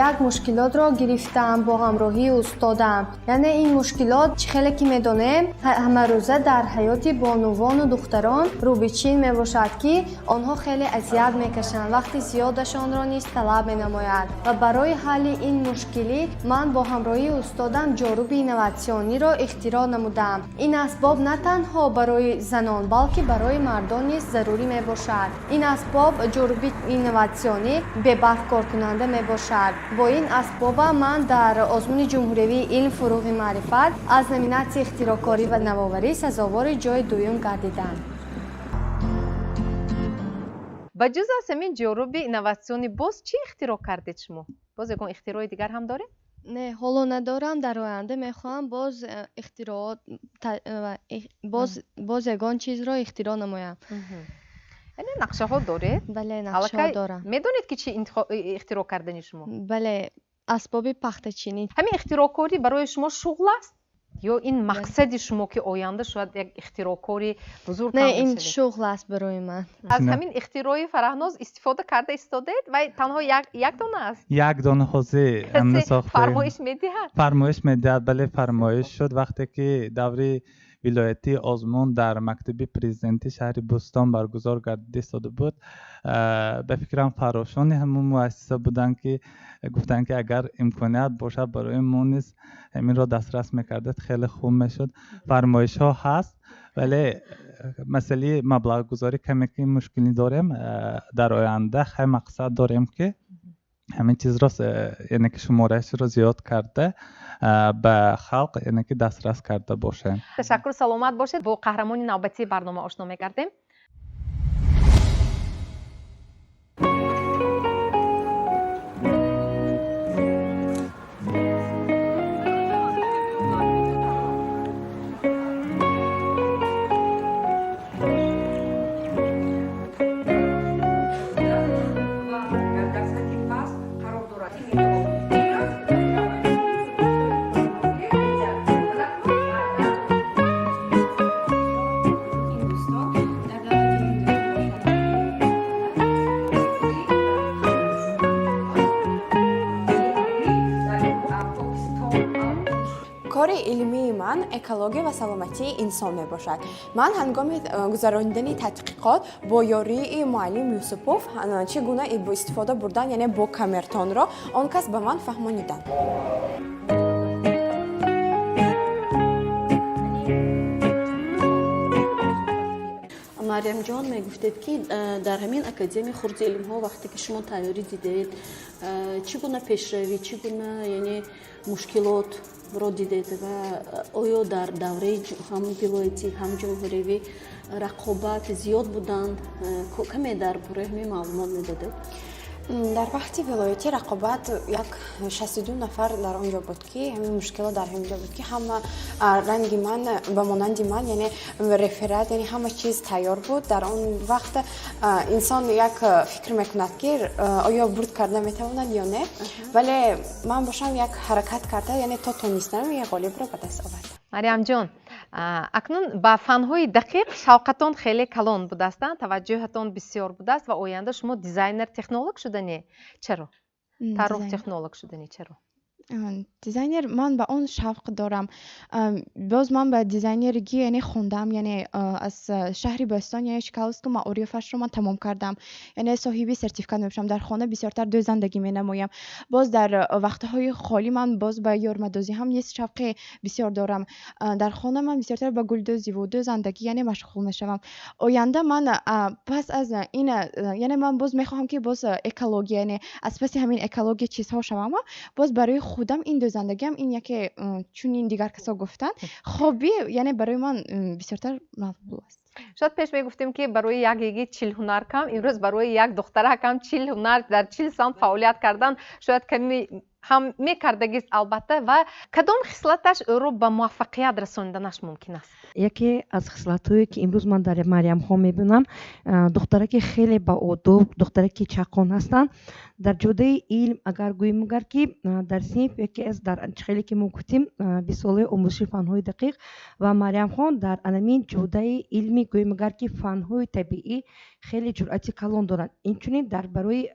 як мушкилотро гирифтам бо ҳамроҳии устодам. Яъне ин мушкилот, чӣ хеле ки медонем, ҳамарӯза дар ҳаёти бонувону духтарон рӯбичин мебошад, ки онҳо хеле азият мекашанд, вақти зиёдашонро низ талаб менамояд. Ва барои ҳалли ин мушкилӣ ман бо ҳамроҳии устодам ҷоруби инноватсиониро ихтироъ намудам. Ин асбоб на танҳо барои занон, балки барои мардон низ зарурӣ мебошад. Ин асбоб ҷоруби инноватсионӣ бебарқ коркунанда мебошад. Бо ин асбоба ман дар озмуни ҷумҳуриявии илм фуруғи маърифат аз номинатсияи ихтироъкорӣ ва навоварӣ сазовори ҷойи дуюм гардидам. Ба ҷуз аз ҳамин ҷоруби инноватсионӣ боз чӣ ихтироъ кардед шумо? Боз ягон ихтирои дигар ҳам доред? Не, ҳоло надорам. Дар оянда мехоҳам боз ихтироот, боз ягон чизро ихтироъ намоям. Яъне нақшаҳо доред? Бале, нақшаҳо дорам. Медонед, ки чӣ ихтироъ кардани шумо? Бале, асбоби пахтачинӣ. Ҳамин ихтироъкорӣ барои шумо шуғл аст ё ин мақсади шумо, ки оянда шояд як ихтироъкори бузург? Не, ин шуғл аст барои ман. Аз ҳамин ихтирои Фараҳноз истифода карда истодед? Вай танҳо як дона аст? Як дона ҳозир сохтем. Фармоиш медиҳад? Фармоиш медиҳад, бале, фармоиш шуд. Вақте ки даври вилоятии озмун дар мактаби президентии шаҳри Бӯстон баргузор гардида истода буд, ба фикрам, фаррошони ҳамон муассиса буданд, ки гуфтанд, ки агар имконият бошад, барои мо низ ҳаминро дастрас мекардед, хеле хуб мешуд. Фармоишҳо ҳаст, вале масъалаи маблағгузорӣ каме ки мушкилӣ дорем. Дар оянда хай мақсад дорем, ки Ҳамин чизро, яъне ки шумораашро зиёд карда ба халқ, яъне ки дастрас карда бошем. Ташаккур, саломат бошед. Бо қаҳрамони навбатии барнома ошно мегардем. Кори илмии ман экология ва саломатии инсон мебошад. Ман ҳангоми гузаронидани тадқиқот бо ёрии муаллим Юсупов чӣ гуна истифода бурдан, яъне бо камертонро он кас ба ман фаҳмониданд. Марьямҷон, мегуфтед, ки дар ҳамин Академияи хурди илмҳо вақте ки шумо тайёрӣ дидаед, чӣ гуна пешравӣ, чӣ гуна, яъне мушкилотро дидед ва оё дар давраи ҳам вилоятӣ, ҳам ҷумҳуриявӣ рақобат зиёд буданд? Каме дар бораи ҳамин маълумот медодед. Дар вақти вилоятӣ рақобат як 62 нафар дар он ҷо буд, ки ҳамин мушкилот дар ҳамин ҷо буд, ки ҳама ранги ман, ба монанди ман, яъне реферат, яъне ҳама чиз тайёр буд. Дар он вақт инсон як фикр мекунад, ки оё бурд карда метавонад ё не, вале ман бошам як ҳаракат карда, яъне то тонистам як ғолибро ба даст овардам. Марьямҷон, акнун ба фанҳои дақиқ шавқатон хеле калон будааст, таваҷҷӯҳатон бисёр будааст ва оянда шумо дизайнер технолог шудане. Чаро тарроҳ технолог шудане, чаро? Дизайнер, ман ба он шавқ дорам. Боз ман ба дизайнеригӣ, яъне хондам, яъне аз шаҳри Бӯстон, яъне Чкаловску маорифашро ман тамом кардам, яъне соҳиби сертификат мебошам. Дар хона бисёртар дӯзандагӣ менамоям. Боз дар вақтҳои холӣ ман боз ба ёрмадӯзӣ ҳам низ шавқи бисёр дорам. Дар хона ман бисёртар ба гулдӯзиву дӯзандагӣ, яъне машғул мешавам. Оянда ман пас аз ин, яъне ман боз мехоҳам, ки боз экология, яъне аз паси ҳамин экология чизҳо шавам. Боз барои худам ин дӯзандагиам ин яке, чунин дигар касо гуфтанд, хобби, яъне барои ман бисёртар мақбул аст. Шояд пеш мегуфтем, ки барои як йигит 40 ҳунар кам, имрӯз барои як духтаракам 40 ҳунар, дар 40 самт фаъолият кардан шояд ками ҳам мекардагист, албатта. Ва кадом хислаташ ӯро ба муваффақият расониданаш мумкин аст? Яке аз хислатҳое, ки имрӯз ман дар Марьямхон мебинам, духтараки хеле баодоб, духтараки чаққон ҳастанд дар ҷодаи илм. Агар гӯем, агар ки дар синф яке аз дар хеле ки мо гуфтем, 20-солаи омӯзиши фанҳои дақиқ, ва Марьямхон дар анамин ҷодаи илми, гӯем агар ки фанҳои табиӣ, хеле ҷуръати калон доранд. Инчунин дар барои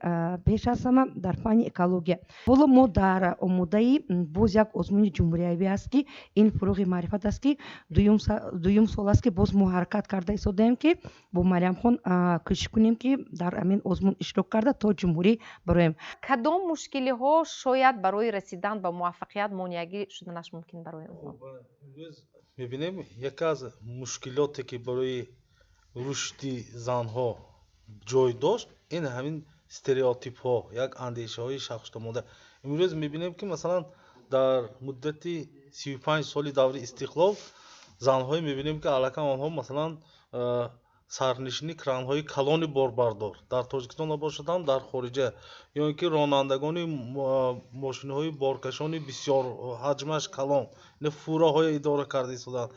пеш аз ҳама дар фанни экология. Ҳоло мо дар омодаи боз як озмуни ҷумҳуриявӣ аст, ки ин Фурӯғи маърифат аст, ки дуюм сол аст, ки боз мо ҳаракат карда истодаем, ки бо Марьямхон кӯшиш кунем, ки дар ҳамин озмун иштирок карда то ҷумҳурӣ бароем. Кадом мушкилиҳо шояд барои расидан ба муваффақият монеагӣ шуданаш мумкин барои онҳо? Имрӯз мебинем, яке аз мушкилоте, ки барои рушди занҳо ҷой дошт, ин ҳамин стереотипҳо, як андешаҳои шахсшуда. Имрӯз мебинем, ки масалан дар муддати 35 соли даври истиқлол занҳое мебинем, ки аллакай онҳо масалан сарнишини кранҳои калони борбардор дар Тоҷикистон набошад ҳам, дар хориҷа, ё ин ки ронандагони мошинҳои боркашони бисёр ҳаҷмаш калон, фураҳое идора карда истоданд.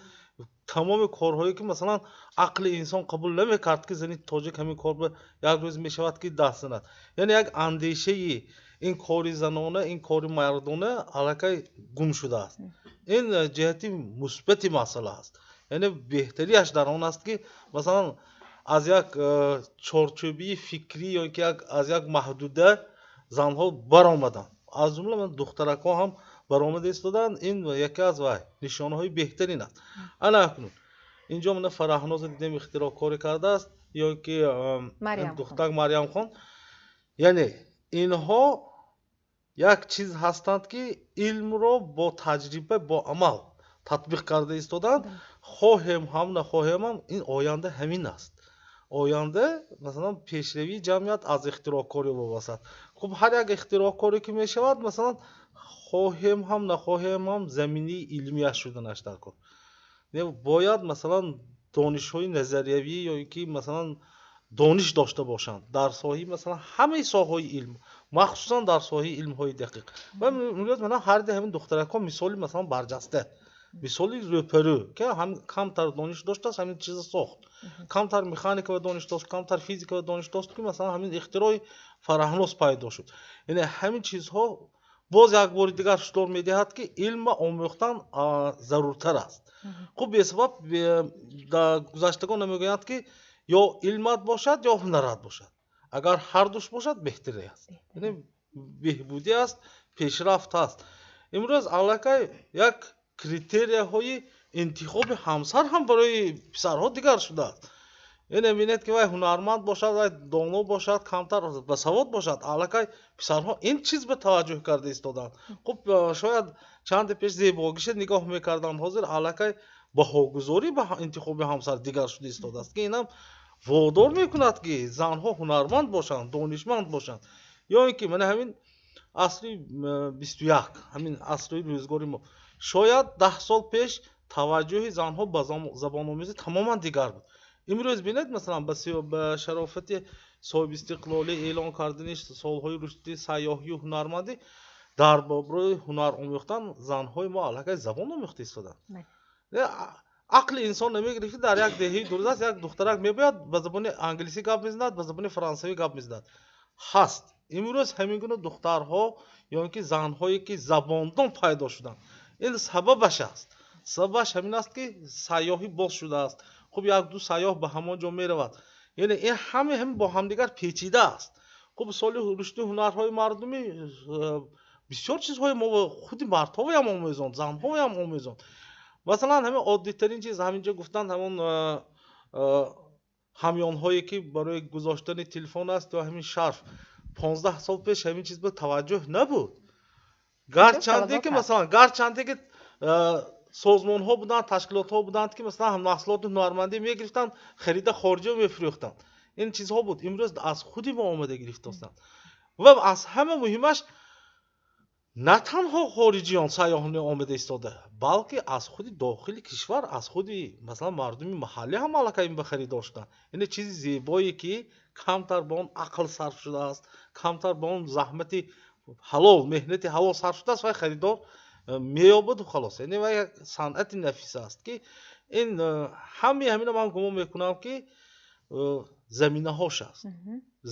Тамоми корҳое, ки масалан ақли инсон қабул намекард, ки зани тоҷик ҳамин кор як рӯз мешавад, ки даст занад. Яъне як андешаи ин кори занона, ин кори мардона аллакай гум шудааст. Ин ҷиҳати мусбати масъала аст. Яъне беҳтариаш дар он аст, ки масалан аз як чорчӯбии фикрӣ ё ки аз як маҳдуда занҳо баромаданд, аз ҷумла духтаракҳо ҳам баромада истоданд. Ин яке аз вай нишонаҳои беҳтарин аст. Ана акнун инҷо мана Фараҳноза дидем, ихтироъкорӣ кардааст, ё ки духтар Марьямхон. Яъне инҳо як чиз ҳастанд, ки илмро бо таҷриба, бо амал татбиқ карда истоданд. Хоҳем ҳам, нахоҳем ҳам, ин оянда ҳамин аст. Оянда, масалан, пешравии ҷамъият аз ихтироъкорӣ вобаста аст. Хуб, ҳар як ихтироъкоре ки мешавад, масалан, хоҳем ҳам нахоҳем ҳам заминаи илмиаш шуданаш дар кор. Бояд, масалан, донишҳои назариявӣ ё ин ки, масалан, дониш дошта бошанд дар соҳаи, масалан, ҳамаи соҳаҳои илм, махсусан дар соҳаи илмҳои дақиқ. Ва имрӯз мана ҳар ди ҳамин духтаракҳо мисоли, масалан, барҷаста, мисоли рӯпарӯ, ки ҳам камтар дониш доштааст, ҳамин чиза сохт, камтар механика ва дониш дошт, камтар физика ва дониш дошт, ки, масалан, ҳамин ихтирои фараҳнос пайдо шуд. Яъне ҳамин чизҳо боз як бори дигар ҳушдор медиҳад, ки илмро омӯхтан заруртар аст. Хуб, бесабаб гузаштагон намегӯянд, ки ё илмат бошад, ё ҳунарат бошад. Агар ҳардуш бошад, беҳтаре аст, яъне беҳбудӣ аст, пешрафт аст. Имрӯз аллакай як критерияҳои интихоби ҳамсар ҳам барои писарҳо дигар шудааст. Яъне бинед, ки вай ҳунарманд бошад, вай доно бошад, камтар басавод бошад, аллакай писарҳо ин чиз ба таваҷҷӯҳ карда истоданд. Хуб, шояд чанде пеш зебогиша нигоҳ мекарданд, ҳозир аллакай баҳогузорӣ ба интихоби ҳамсар дигар шуда истодааст, ки инам водор мекунад, ки занҳо ҳунарманд бошанд, донишманд бошанд. Ё ин ки мана ҳамин асри 21, ҳамин асри рӯзгори мо, шояд 10 сол пеш таваҷҷӯҳи занҳо ба забономӯзӣ тамоман дигар буд. Имрӯз бинед, масалан, ба шарофати соҳибистиқлолӣ эълон кардани солҳои рушди сайёҳию ҳунармандӣ, дар бораи ҳунар омӯхтан занҳои мо аллакай забон омӯхта истоданд. Ақли инсон намегирифт, ки дар як деҳаи дурдаст як духтарак мебояд, ба забони англисӣ гап мезанад, ба забони фаронсавӣ гап мезанад. Ҳаст имрӯз ҳамин гуна духтарҳо ё ин ки занҳое, ки забондон пайдо шуданд. Ин сабабаш аст, сабабаш ҳамин аст, ки сайёҳӣ боз шудааст. Хуб, як ду сайёҳ ба ҳамон ҷо меравад. Яъне ин ҳаме ҳам бо ҳамдигар печида аст. Хуб, соли рушди ҳунарҳои мардумӣ бисёр чизҳои мо худи мардҳоям омӯзонд, занҳоям омӯзонд. Масалан, ҳамин оддитарин чиз, ҳамин ҷо гуфтанд, ҳамон ҳамёнҳое, ки барои гузоштани телефон аст ё ҳамин шарф, 15 сол пеш ҳамин чиз ба таваҷҷӯҳ набуд. Гарчанде ки, масалан, гарчанде ки созмонҳо буданд, ташкилотҳо буданд, ки, масалан, маҳсулоти ҳунармандӣ мегирифтанд, харида хориҷа мефурӯхтанд. Ин чизҳо буд. Имрӯз аз худи мо омада гирифтостанд. Ва аз ҳама муҳимаш, на танҳо хориҷиён, сайёҳони омада истода, балки аз худи дохили кишвар, аз худи, масалан, мардуми маҳаллӣ ҳам аллакай ин ба харидор шуданд. Ин чизи зебое, ки камтар ба он ақл сарф шудааст, камтар ба он заҳмати ҳалол, меҳнати ҳалол сарф шудааст, вай харидор меёбаду халос. Яъне вай як санъати нафис аст, ки ин ҳамаи ҳамина ман гумон мекунам, ки заминаҳош аст,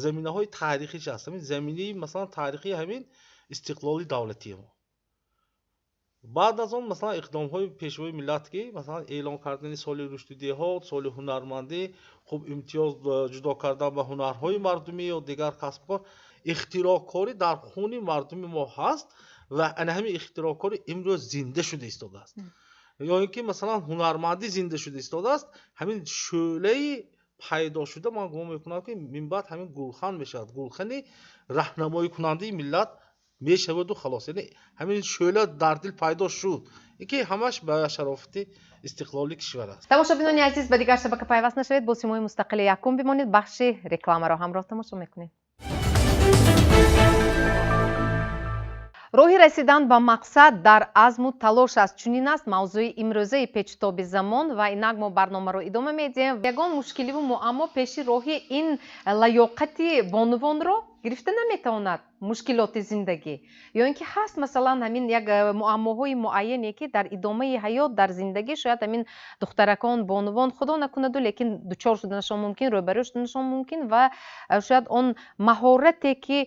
заминаҳои таърихиш аст. Ҳамин заминаи, масалан, таърихии ҳамин истиқлоли давлатии мо. Баъд аз он, масалан, иқдомҳои пешвои миллат, ки, масалан, эълон кардани соли рушди деҳот, соли ҳунармандӣ, хуб, имтиёз ҷудо кардан ба ҳунарҳои мардумӣ ё дигар касбкор, ихтироъкорӣ дар хуни мардуми мо ҳаст ва ана ҳамин ихтироъкорӣ имрӯз зинда шуда истодааст. Ё ин ки, масалан, ҳунармандӣ зинда шуда истодааст. Ҳамин шӯълаи пайдо шуда, ман гумон мекунам, ки минбаъд ҳамин гулхан мешавад, гулхани раҳнамоикунандаи миллат мешаваду халос. Яъне ҳамин шӯъла дар дил пайдо шуд, ки ҳамаш ба шарофати истиқлоли кишвар аст. Тамошобинони азиз, ба дигар шабака пайваст нашавед, бо симои мустақили якум бимонед, бахши рекламаро ҳамроҳ тамошо мекунем. Роҳи расидан ба мақсад дар азму талош аст. Чунин аст мавзӯи имрӯзаи печутоби замон ва инак мо барномаро идома медиҳем. Ягон мушкиливу муаммо пеши роҳи ин лаёқати бонувонро гирифта наметавонад, мушкилоти зиндагӣ. Ё ин ки ҳаст, масалан, ҳамин як муаммоҳои муайяне, ки дар идомаи ҳаёт, дар зиндагӣ шояд ҳамин духтаракон, бонувон, худо накунаду, лекин дучор шуданашон мумкин, рӯбарӯ шуданашон мумкин ва шояд он маҳорате, ки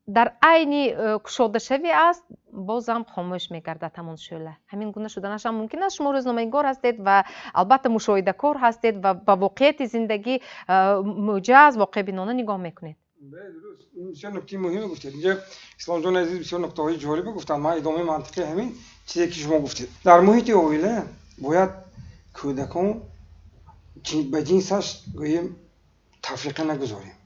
дар айни кушодашавӣ аст, бозам хомӯш мегардад ҳамон шӯъла. Ҳамин гуна шуданаш ҳам мумкин аст. Шумо рӯзноманигор ҳастед ва албатта мушоҳидакор ҳастед ва ба воқеияти зиндагӣ мӯҷаз, воқеъбинона нигоҳ мекунед. Дуруст, ин бисёр нуктаи муҳиме гуфтед. Инҷа Исломҷони азиз бисёр нуктаҳои ҷолибе гуфтанд. Ман идомаи мантиқи ҳамин чизе, ки шумо гуфтед. Дар муҳити оила бояд кӯдакон ба ҷинсаш гӯем тафриқа нагузорем.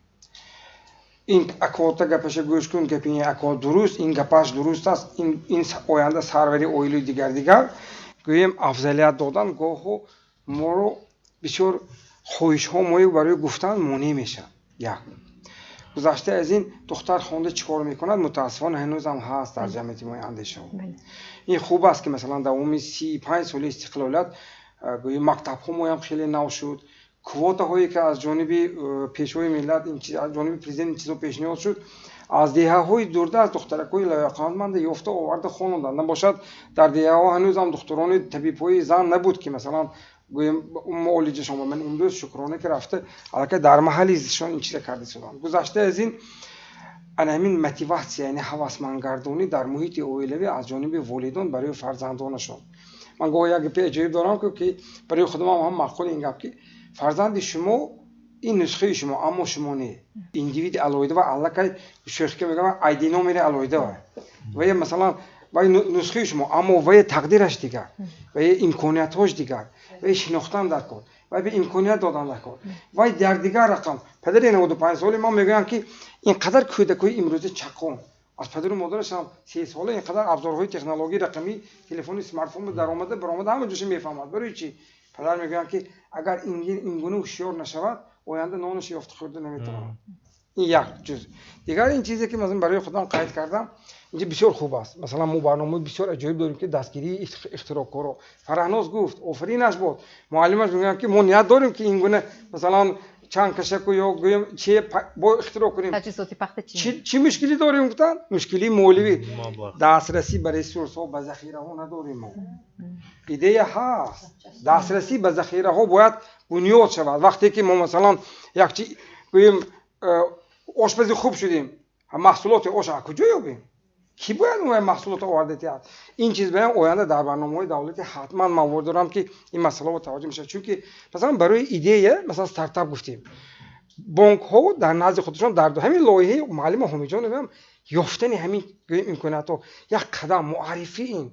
Ин акота гапаша гӯш кун, гапи ин ако дуруст, ин гапаш дуруст аст, ин оянда сарвари оилаи дигар дигар. Гӯем афзалият додан гоҳо моро бисёр хоҳишҳо мои барои гуфтан монеъ мешавад. Як. Гузашта аз ин духтар хонда чӣ кор мекунад, мутаассифона ҳанӯзам ҳаст дар ҷамъияти мо андешаҳо. Ин хуб аст ки масалан давоми 35 соли истиқлолият гӯё мактабҳо моям хеле нав шуд, квотаҳое ки аз ҷониби пешвои миллат, аз ҷониби президент ин чизо пешниҳод шуд, аз деҳаҳои дурда аз духтаракҳои лояқатманда ёфта оварда хононданд. Набошад дар деҳаҳо ҳанӯзам духтурони табибҳои зан набуд ки масалан гӯем муолиҷашон. Ман имрӯз шукрона ки рафта аллакай дар маҳалли зистшон ин чиза карда шуданд. Гузашта аз ин ана ҳамин мотиватсия, яъне ҳавасмандгардонӣ дар муҳити оилавӣ аз ҷониби волидон барои фарзандонашон. Ман гоҳ як гапи аҷоиб дорам ки барои худам ҳам маъқул ин гап, ки фарзанди шумо ин нусхаи шумо, аммо шумо не, индивиди алоҳида ва аллакай шӯхика мегӯям айди номери алоҳида ва масалан вай нусхаи шумо, аммо вай тақдираш дигар, вай имкониятҳош дигар, вай шинохтан дар кор, вай ба имконият додан дар кор, вай дар дигар рақам. Падари 95 соли ман мегӯям ки ин қадар кӯдакҳои имрӯза чақон аз падару модараш ҳам 3 сола ин қадар абзорҳои технологияи рақамӣ, телефони смартфон даромада баромада ҳама ҷоша мефаҳмад. Барои чӣ? Падар мегӯянд ки агар ин гуна ҳушёр нашавад, оянда нонаш ёфта хӯрда наметавонад. Ин як ҷуз. Дигар ин чизе ки масалан барои худам қайд кардам, инҷа бисёр хуб аст. Масалан мо барномаи бисёр аҷоиб дорем ки дастгирии ихтироъкоро. Фарҳноз гуфт, офаринаш бод. Муаллимаш мегӯянд ки мо ният дорем ки ин гуна масалан чанд кашаку ё гӯем чи бо ихтироъ кунем. Таҷҳизоти пахтачинӣ. Чӣ мушкилӣ дорем гуфтанд? Мушкилии моливӣ. Дастрасӣ ба ресурсҳо, ба захираҳо надорем мо. Идея ҳаст. Дастрасӣ ба захираҳо бояд бунёд шавад. Вақте ки мо масалан як чи гӯем ошпази хуб шудем, маҳсулоти ош аз куҷо ёбем? Ки бояд он маҳсулотро оварда диҳад? Ин чиз баям оянда дар барномаҳои давлатӣ ҳатман ман бовар дорам ки ин масъалаҳо таваҷҷӯҳ мешавад. Чунки масалан барои идея, масалан стартап гуфтем, бонкҳо дар назди худашон дар ҳамин лоиҳаи муаллима Ҳомиҷонов ҳам ёфтани ҳамин имкониятҳо як қадам муаррифи ин.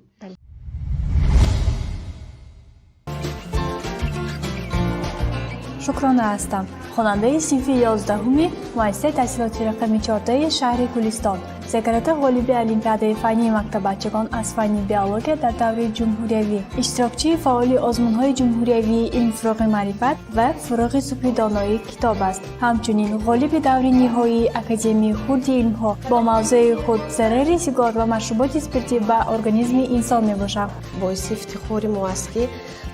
Шукрона ҳастам, хонандаи синфи 11-уми муассисаи таҳсилоти рақами 14 шаҳри Гулистон, секретар ғолиби олимпиадаи фаннии мактаббачагон аз фанни биология дар давраи ҷумҳуриявӣ, иштирокчии фаъоли озмунҳои ҷумҳуриявии илм фурӯғи маърифат ва фурӯғи субҳи доноии китоб аст. Ҳамчунин ғолиби даври ниҳоии Академияи хурди илмҳо бо мавзӯи худ зарари сигор ва машруботи спиртӣ ба организми инсон мебошад. Боиси ифтихори мо аст ки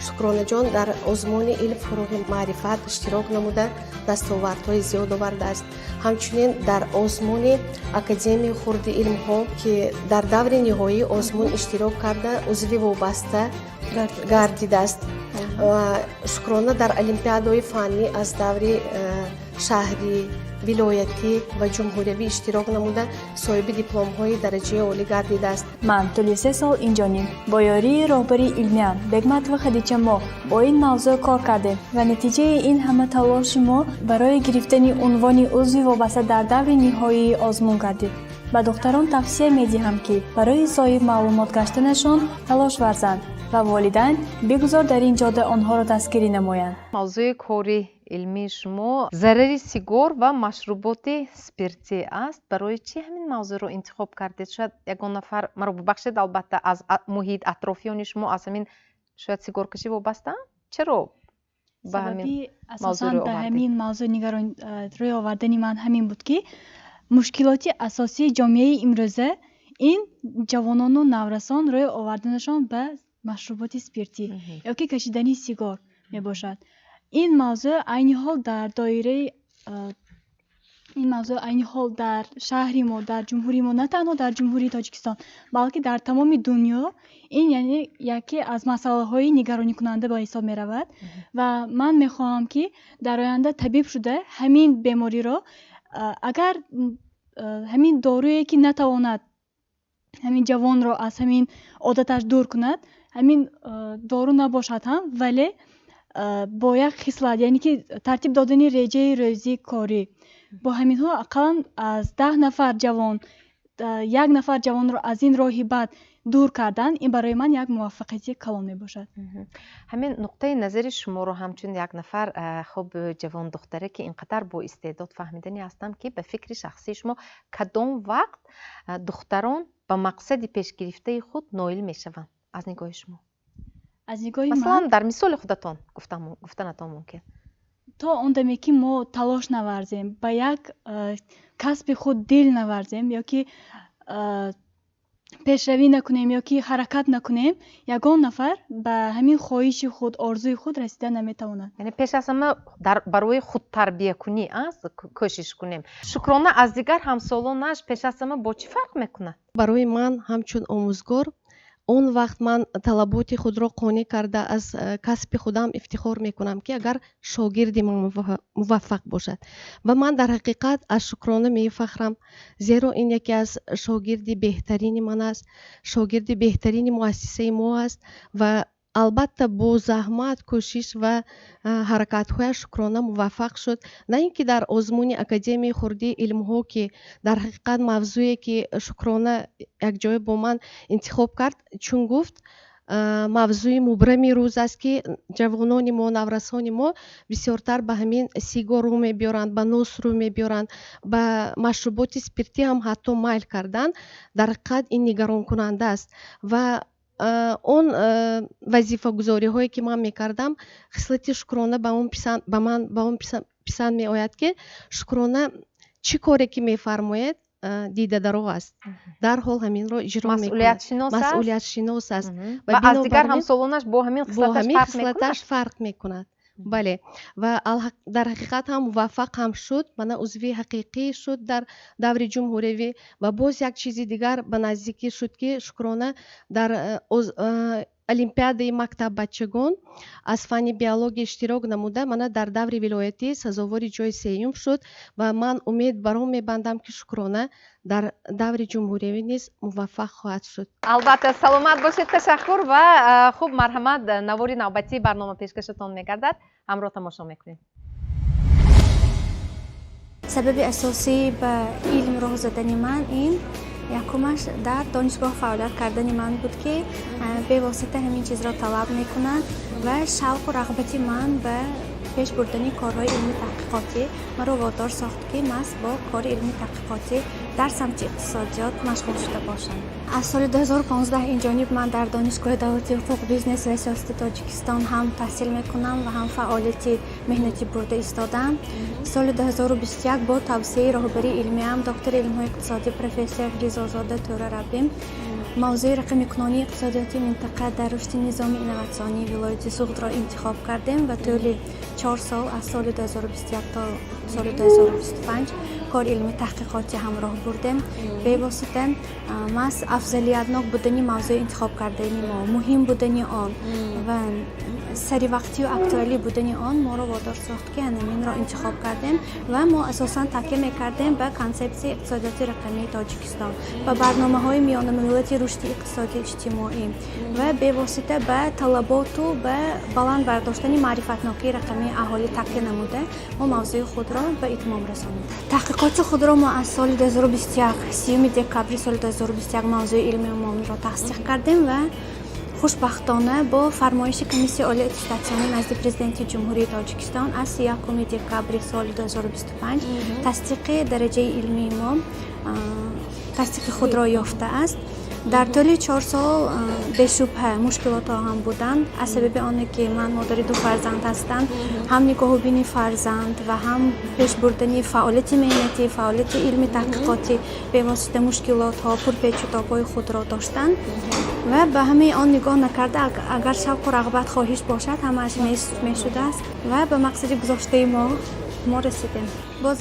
Шукронаҷон дар озмуни илм фурӯғи маърифат иштирок намуда дастовардҳои зиёд овардааст. Ҳамчунин дар озмуни Академияи хурди илмҳо ки дар даври ниҳоии озмун иштирок карда узви вобаста гардидааст. Шукрона дар олимпиадаҳои фаннӣ аз даври шаҳрӣ, вилоятӣ ва ҷумҳуриявӣ иштирок намуда соҳиби дипломҳои дараҷаи олӣ гардидааст. Ман тӯли 3 сол инҷониб бо ёрии роҳбари илмиям Бегматова Хадича мо бо ин мавзӯъ кор кардем ва натиҷаи ин ҳама талоши мо барои гирифтани унвони узви вобаста дар даври ниҳоии озмун гардид. Ба духтарон тавсия медиҳам ки барои соҳиб маълумот гаштанашон талош варзанд ва волидайн бигузор дар ин ҷода онҳоро дастгирӣ намоянд. Мавзӯи кори илмии шумо зарари сигор ва машруботи спиртӣ аст. Барои чӣ ҳамин мавзӯъро интихоб кардед? Шояд ягон нафар маро бубахшед, албатта аз муҳит атрофиёни шумо аз ҳамин шояд сигоркашӣ вобастаанд? Чаро ба ҳамин асосан ба ҳамин мавзӯъ нигарон рӯй овардани ман ҳамин буд ки мушкилоти асосии ҷомеаи имрӯза ин ҷавонону наврасон рӯй оварданашон ба машруботи спиртӣ ё ки кашидани сигор мебошад. Ин мавзӯъ айни ҳол дар доираи ин мавзӯъ айни ҳол дар шаҳри мо, дар ҷумҳурии мо, на танҳо дар ҷумҳурии Тоҷикистон, балки дар тамоми дунё ин яъне яке аз масъалаҳои нигаронӣкунанда ба ҳисоб меравад ва ман мехоҳам ки дар оянда табиб шуда ҳамин бемориро агар ҳамин доруе ки натавонад ҳамин ҷавонро аз ҳамин одаташ дур кунад, ҳамин дору набошад ҳам, вале бо як хислат, яъне ки тартиб додани реҷаи рӯзии корӣ бо ҳаминҳо ақаллан аз 10 нафар ҷавон як нафар ҷавонро аз ин роҳи бад дур кардан, ин барои ман як муваффақияти калон мебошад. Ҳамин нуқтаи назари шуморо ҳамчун як нафар хуб ҷавон духтаре ки инқадар бо истеъдод фаҳмидани ҳастам ки ба фикри шахсии шумо кадом вақт духтарон ба мақсади пешгирифтаи худ ноил мешаванд аз нигоҳи шумо? Аз нигоҳи ман, масалан дар мисоли худатон гуфтанатон мумкин. То он даме ки мо талош наварзем, ба як касби худ дил наварзем ё ки пешравӣ накунем ё ки ҳаракат накунем, ягон нафар ба ҳамин хоҳиши худ, орзуи худ расида наметавонад. Яъне пеш аз ҳама барои худтарбиякунӣ кӯшиш кунем. Шукрона аз дигар ҳамсолонаш пеш аз ҳама бо чӣ фарқ мекунад? Барои ман ҳамчун омӯзгор он вақт ман талаботи худро қонеъ карда аз касби худам ифтихор мекунам, ки агар шогирди ман муваффақ бошад. Ва ман дар ҳақиқат аз Шукрона мефахрам, зеро ин яке аз шогирди беҳтарини ман аст, шогирди беҳтарини муассисаи мо аст ва албатта бо заҳмат, кӯшиш ва ҳаракатҳояш Шукрона муваффақ шуд. На ин ки дар озмуни Академияи хурдии илмҳо, ки дар ҳақиқат мавзӯе ки Шукрона якҷоя бо ман интихоб кард, чун гуфт мавзӯи мубрами рӯз аст, ки ҷавонони мо, наврасони мо бисёртар ба ҳамин сигор рӯ мебиёранд, ба нос рӯ мебиёранд, ба машруботи спиртӣ ҳам ҳатто майл карданд. Дар ҳақиқат ин нигаронкунанда аст ва он вазифагузориҳое ки ман мекардам, хислати Шукрона ба ман ба он писанд меояд, ки Шукрона чӣ коре ки мефармояд, дидадароғ аст, дарҳол ҳаминро иҷро мекунад, масъулиятшинос аст. Ва аз дигар ҳамсолонаш бо ҳамин хислаташ фарқ мекунад. Бале, ва дар ҳақиқат ҳам муваффақ ҳам шуд, мана узви ҳақиқӣ шуд дар даври ҷумҳуриявӣ. Ва боз як чизи дигар ба наздикӣ шуд, ки Шукрона дар олимпиадаи мактаббачагон аз фанни биология иштирок намуда, мана дар даври вилоятӣ сазовори ҷои сеюм шуд ва ман умед бар он мебандам, ки Шукрона дар даври ҷумҳуриявӣ низ муваффақ хоҳад шуд. Албатта, саломат бошед, ташаккур. Ва хуб, марҳамат, навори навбатии барнома пешкашатон мегардад, ҳамроҳ тамошо мекунем. Сабаби асосии ба илм роҳ задани ман ин якумаш дар донишгоҳ фаъолият кардани ман буд, ки бевосита ҳамин чизро талаб мекунад ва шавқу рағбати ман ба пеш бурдани корҳои илми таҳқиқотӣ маро водор сохт, ки маҳз бо кори илми таҳқиқотӣ дар самти иқтисодиёт машғул шуда бошам. Аз соли 2015 инҷониб ман дар Донишгоҳи давлатии ҳуқуқ, бизнес ва сиёсати Тоҷикистон ҳам таҳсил мекунам ва ҳам фаъолияти меҳнатӣ бурда истодаам. Соли 2021 бо тавсияи роҳбарии илмиам, доктори илмҳои иқтисодӣ, профессор Ризозода Тӯра Раббим, мавзӯи рақамикунонии иқтисодиёти минтақа дар рушди низоми инноватсионии вилояти Суғдро интихоб кардем ва тӯли 4 сол, аз соли 2021 то соли 2025, кори илми таҳқиқотӣ ҳамроҳ бурдем. Бевосита маҳз афзалиятнок будани мавзӯи интихоб кардани мо, муҳим будани он ва саривақтию актуалӣ будани он моро водор сохт, ки ҳаминро интихоб кардем. Ва мо асосан такя мекардем ба консепсияи иқтисодиёти рақамии Тоҷикистон, ба барномаҳои миёнамуҳлати рушди иқтисодию иҷтимоӣ ва бевосита ба талаботу ба баланд бардоштани маърифатнокии рақамии аҳолӣ такя намуда, мо мавзӯи худро ба итмом расонидем. Таҳқиқоти худро мо аз соли 2021, 30 декабри соли 2021 мавзӯи илмиамонро тасдиқ кардем ва хушбахтона бо фармоиши Комиссияи олии аттестатсионӣ назди Президенти Ҷумҳурии Тоҷикистон аз 1 декабри соли 2025 тасдиқи дараҷаи илмии мо тасдиқи худро ёфтааст. Дар тӯли 4 сол бешубҳа мушкилотҳо ҳам буданд, аз сабаби оне ки ман модари ду фарзанд ҳастам, ҳам нигоҳубини фарзанд ва ҳам пешбурдани фаъолияти меҳнатӣ, фаъолияти илми таҳқиқотӣ бевосита мушкилотҳо, пурпечутобҳои худро доштанд. Ва ба ҳамаи он нигоҳ накарда, агар шавқу рағбат, хоҳиш бошад, ҳамааш мешудааст ва ба мақсади гузоштаи мо расидем. Боз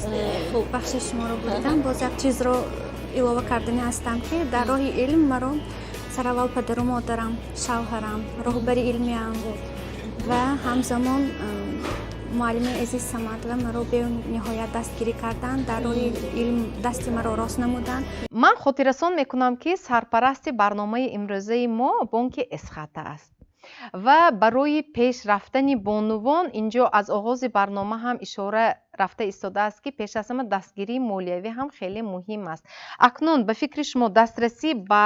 бахши шуморо бурдам, боз як чизро илова кардани ҳастам, ки дар роҳи илм маро сараввал падару модарам, шавҳарам, роҳбари илмиам ва ҳамзамон муаллими азиз Самадова маро бениҳоят дастгирӣ карданд, дар роҳи илм дасти маро рост намуданд. Ман хотиррасон мекунам, ки сарпарасти барномаи имрӯзаи мо бонки Эсхата аст ва барои пеш рафтани бонувон инҷо аз оғози барнома ҳам ишора рафта истодааст, ки пеш аз ҳама дастгирии молиявӣ ҳам хеле муҳим аст. Акнун ба фикри шумо, дастрасӣ ба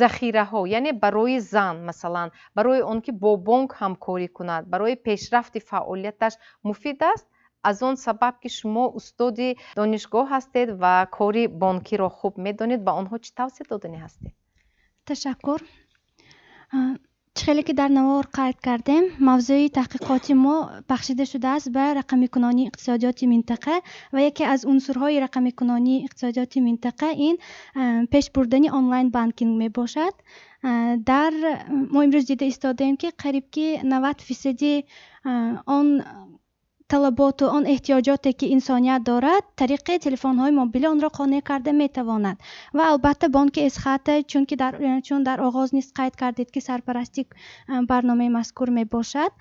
захираҳо, яъне барои зан, масалан, барои он ки бо бонк ҳамкорӣ кунад, барои пешрафти фаъолияташ муфид аст? Аз он сабаб ки шумо устоди донишгоҳ ҳастед ва кори бонкиро хуб медонед, ба онҳо чӣ тавсия доданӣ ҳастед? Ташаккур. Чӣ хеле ки дар навор қайд кардем, мавзӯи таҳқиқоти мо бахшида шудааст ба рақамикунонии иқтисодиёти минтақа ва яке аз унсурҳои рақамикунонии иқтисодиёти минтақа ин пеш бурдани онлайн банкинг мебошад. Дар мо имрӯз дида истодаем, ки қариб ки 90 фисади он талаботу он эҳтиёҷоте, ки инсоният дорад, тариқи телефонҳои мобилӣ онро қонеъ карда метавонад. Ва албатта, бонки Эсхата, чунки чун дар оғоз низ қайд кардед, ки сарпарасти барномаи мазкур мебошад,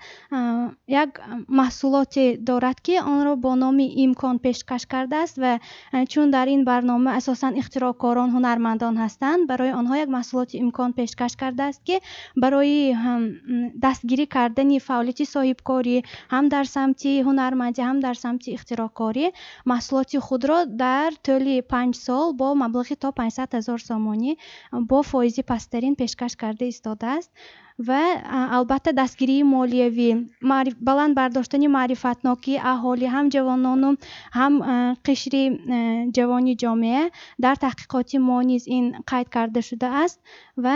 як маҳсулоте дорад, ки онро бо номи Имкон пешкаш кардааст. Ва чун дар ин барнома асосан ихтироъкорон, ҳунармандон ҳастанд, барои онҳо як маҳсулоти Имкон пешкаш кардааст, ки барои дастгирӣ кардани фаъолияти соҳибкорӣ ҳам дар самти ҳунармандӣ, ҳам дар самти ихтироъкорӣ маҳсулоти худро дар тӯли 5 сол бо маблағи то 500 000 сомонӣ бо фоизи пасттарин пешкаш карда истодааст. Ва албатта, дастгирии молиявӣ, баланд бардоштани маърифатнокии аҳолӣ, ҳам ҷавонону ҳам қишри ҷавони ҷомеа, дар таҳқиқоти мо низ ин қайд карда шудааст. Ва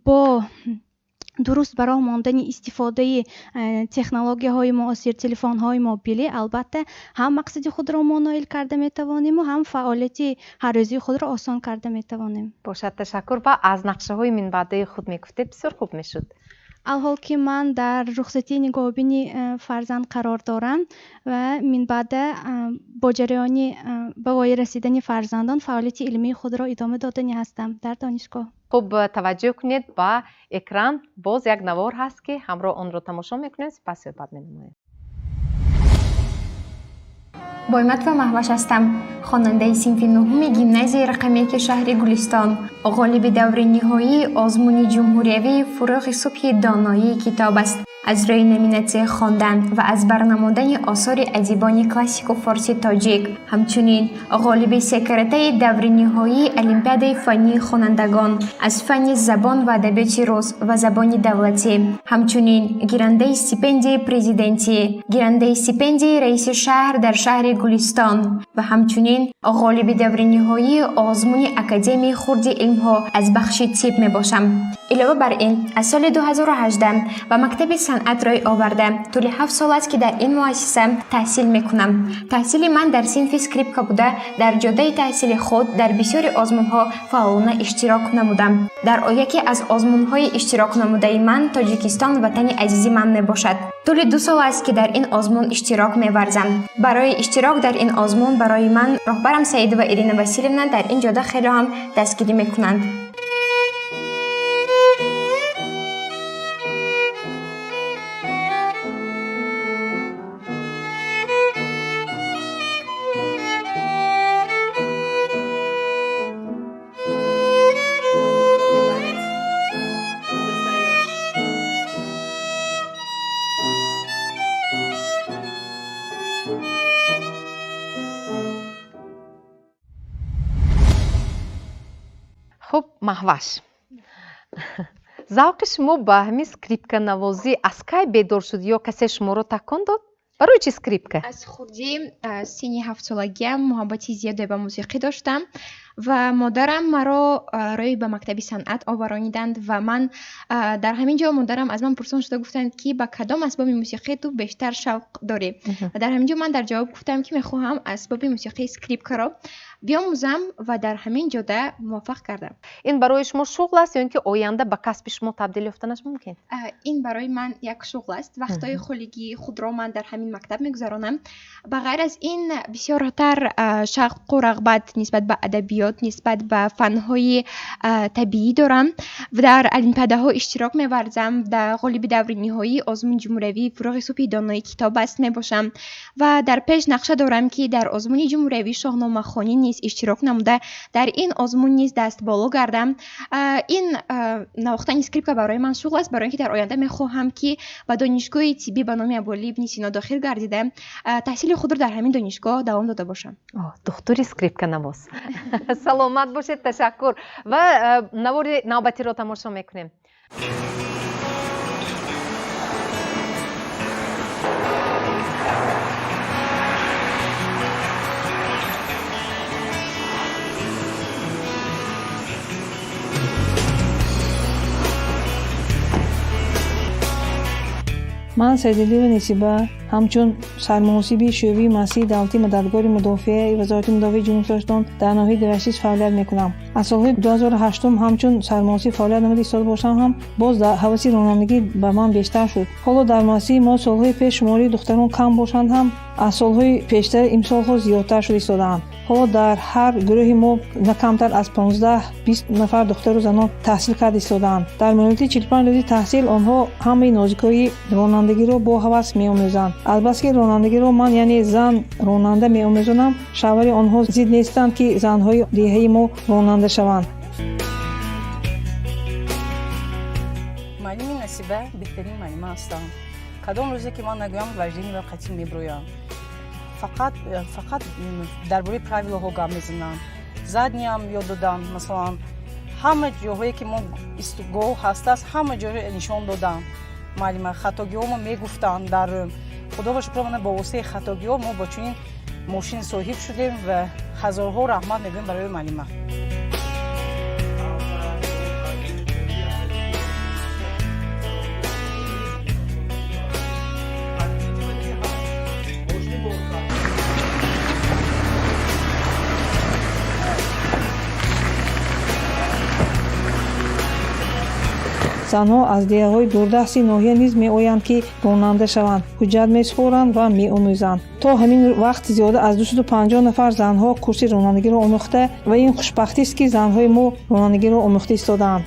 бо дуруст ба роҳ мондани истифодаи технологияҳои муосир, телефонҳои мобилӣ, албатта, ҳам мақсади худро мо ноил карда метавонему, ҳам фаъолияти ҳаррӯзии худро осон карда метавонем. Бошад, ташаккур. Ва аз нақшаҳои минбаъдаи худ мегуфтед, бисёр хуб мешуд. Алҳол ки ман дар рухсатии нигоҳубини фарзанд қарор дорам ва минбаъда бо ҷараёни ба воя расидани фарзандон фаъолияти илмии худро идома додани ҳастам дар донишгоҳ. Хуб, таваҷҷӯҳ кунед ба экран, боз як навор ҳаст, ки ҳамроҳ онро тамошо мекунем, сипас суҳбат менамоем. Бойматова Маҳваш ҳастам, хонандаи синфи нуҳуми гимназияи рақами яки шаҳри Гулистон, ғолиби даври ниҳоии озмуни ҷумҳуриявии «Фурӯғи субҳи доноии китоб аст» аз рӯи номинатсияи хондан ва аз бар намудани осори адибони классику форси тоҷик, ҳамчунин ғолиби секаратаи даври ниҳоии олимпиадаи фаннии хонандагон аз фанни забон ва адабиёти рус ва забони давлатӣ, ҳамчунин гирандаи стипендияи президентӣ, гирандаи стипендияи раиси шаҳр дар шаҳри Гулистон ва ҳамчунин ғолиби даври ниҳоии озмуни Академияи хурди илмҳо аз бахши тиб мебошам. Илова бар ин, аз соли 2018 ба мактаби санъат рӯй оварда, тӯли 7 сол аст, ки дар ин муассиса таҳсил мекунам. Таҳсили ман дар синфи скрипка буда, дар ҷодаи таҳсили худ дар бисёри озмунҳо фаъолона иштирок намудам. Дар яке аз озмунҳои иштирокнамудаи ман «Тоҷикистон ватани азизи ман» мебошад. Тӯли 2 сол аст, ки дар ин озмун иштирок меварзам. Барои иштирок дар ин озмун барои ман роҳбарам Саидова Ирина Василевна дар ин ҷода хеле ҳам дастгирӣ мекунанд. Хуб, Маҳваш, завқи шумо ба ҳамин скрипканавозӣ аз кай бедор шуд ё касе шуморо такон дод? Барои чӣ скрипка? Аз хурдӣ, аз синни ҳафтсолагиам, муҳаббати зиёде ба мусиқӣ доштам ва модарам маро рӯй ба мактаби санъат оварониданд. Ва ман дар ҳамин ҷо модарам аз ман пурсон шуда гуфтанд, ки ба кадом асбоби мусиқӣ ту бештар шавқ дорӣ? Ва дар ҳамин ҷо ман дар ҷавоб гуфтам, ки мехоҳам асбоби мусиқии скрипкаро биомӯзам ва дар ҳамин ҷода муваффақ кардам. Ин барои шумо шуғл аст ё ин ки оянда ба касби шумо табдил ёфтанаш мумкин? Ин барои ман як шуғл аст. Вақтҳои холигии худро ман дар ҳамин мактаб мегузаронам. Ба ғайр аз ин, бисёртар шавқу рағбат нисбат ба адабиёт, нисбат ба фанҳои табиӣ дорам. Дар олимпиадаҳо иштирок меварзам, дар ғолиби даври ниҳоии озмуни ҷумҳуриявии «Фурӯғи субҳи донои китоб аст» мебошам ва дар пеш нақша дорам, ки дар озмуни ҷумҳуриявии шоҳномахонӣ низ иштирок намуда, дар ин озмун низ дастболо гардам. Ин навохтани скрипка барои ман шуғл аст, барои ин ки дар оянда мехоҳам, ки ба донишгоҳи тиббӣ ба номи Абуалӣ ибни Сино дохил гардида, таҳсили худро дар ҳамин донишгоҳ давом дода бошам. Духтури скрипканавоз, саломат бошед, ташаккур. Ва навори навбатиро тамошо мекунем. Ман Сайдалиева Несиба ҳамчун сармуҳосиби шӯъбаи муассисаи давлатии мададгори мудофиаи Вазорати мудофиаи Ҷумҳурии Тоҷикистон дар ноҳияи Деваштич фаъолият мекунам. Аз солҳои 2008 ҳамчун сармуҳосиб фаъолият намуда истода бошам ҳам, боз ҳаваси ронандагӣ ба ман бештар шуд. Ҳоло дар муассисаи мо солҳои пеш шумораи духтарон кам бошанд ҳам, аз солҳои пештар имсолҳо зиёдтар шуда истодаанд. Ҳоло дар ҳар гурӯҳи мо на камтар аз 15-20 нафар духтару занон таҳсил карда истодаанд. Дар муҳлати 45 рӯзи таҳсил онҳо ҳамаи нозикиҳои ронандагиро бо ҳавас меомӯзанд. Азбаски ронандагиро ман, яъне зан ронанда меомӯзонам, шавҳари онҳо зид нестанд, ки занҳои деҳаи мо ронанда шаванд. Муаллими Насиба беҳтарин муаллима ҳастам. Кадом рӯзе ки ман нагӯям, вождение ба қатъӣ меброям. Фақат фақат дар бораи правилаҳо гап мезанам. Задниям ёд додам, масалан, ҳама ҷоҳое ки мо истгоҳ ҳастааст, ҳама ҷоро нишон додам. Муаллима хатогиҳомо мегуфтанд дар худо ва шукр, мана бо воситаи хатогиҳо мо бо чунин мошин соҳиб шудем ва ҳазорҳо раҳмат мегӯем барои муаллима. Занҳо аз деҳаҳои дурдасти ноҳия низ меоянд, ки ронанда шаванд, ҳуҷҷат месупоранд ва меомӯзанд. То ҳамин вақт зиёда аз 250 нафар занҳо курси ронандагиро омӯхта ва ин хушбахтист, ки занҳои мо ронандагиро омӯхта истодаанд.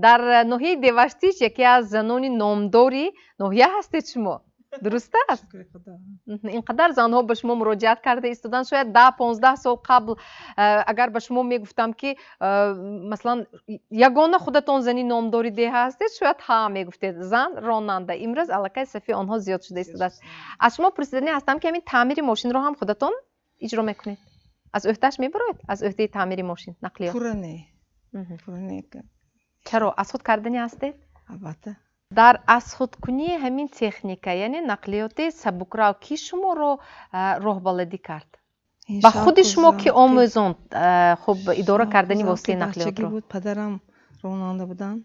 Дар ноҳияи Деваштич яке аз занони номдори ноҳия ҳастед шумо, дуруст аст? Ин қадар занҳо ба шумо муроҷиат карда истоданд. Шояд 10-15 сол қабл агар ба шумо мегуфтам, ки масалан ягона худатон зани номдори деҳа ҳастед, шояд ҳа мегуфтед, зан ронанда. Имрӯз аллакай сафи онҳо зиёд шуда истодааст. Аз шумо пурсиданӣ ҳастам, ки ҳамин таъмири мошинро ҳам худатон иҷро мекунед, аз ӯҳдаш мебароед, аз ӯҳдаи таъмири мошин нақлиёт? Пурра не, пурра не. Чаро, аз худ карданӣ ҳастед? Албатта. Дар аз худкунии ҳамин техника, яъне нақлиёти сабукрав, ки шуморо роҳбаладӣ кард? Ба худи шумо ки омӯзонд хуб идора кардани воситаи нақлиётро? Буд, падарам ронанда буданд.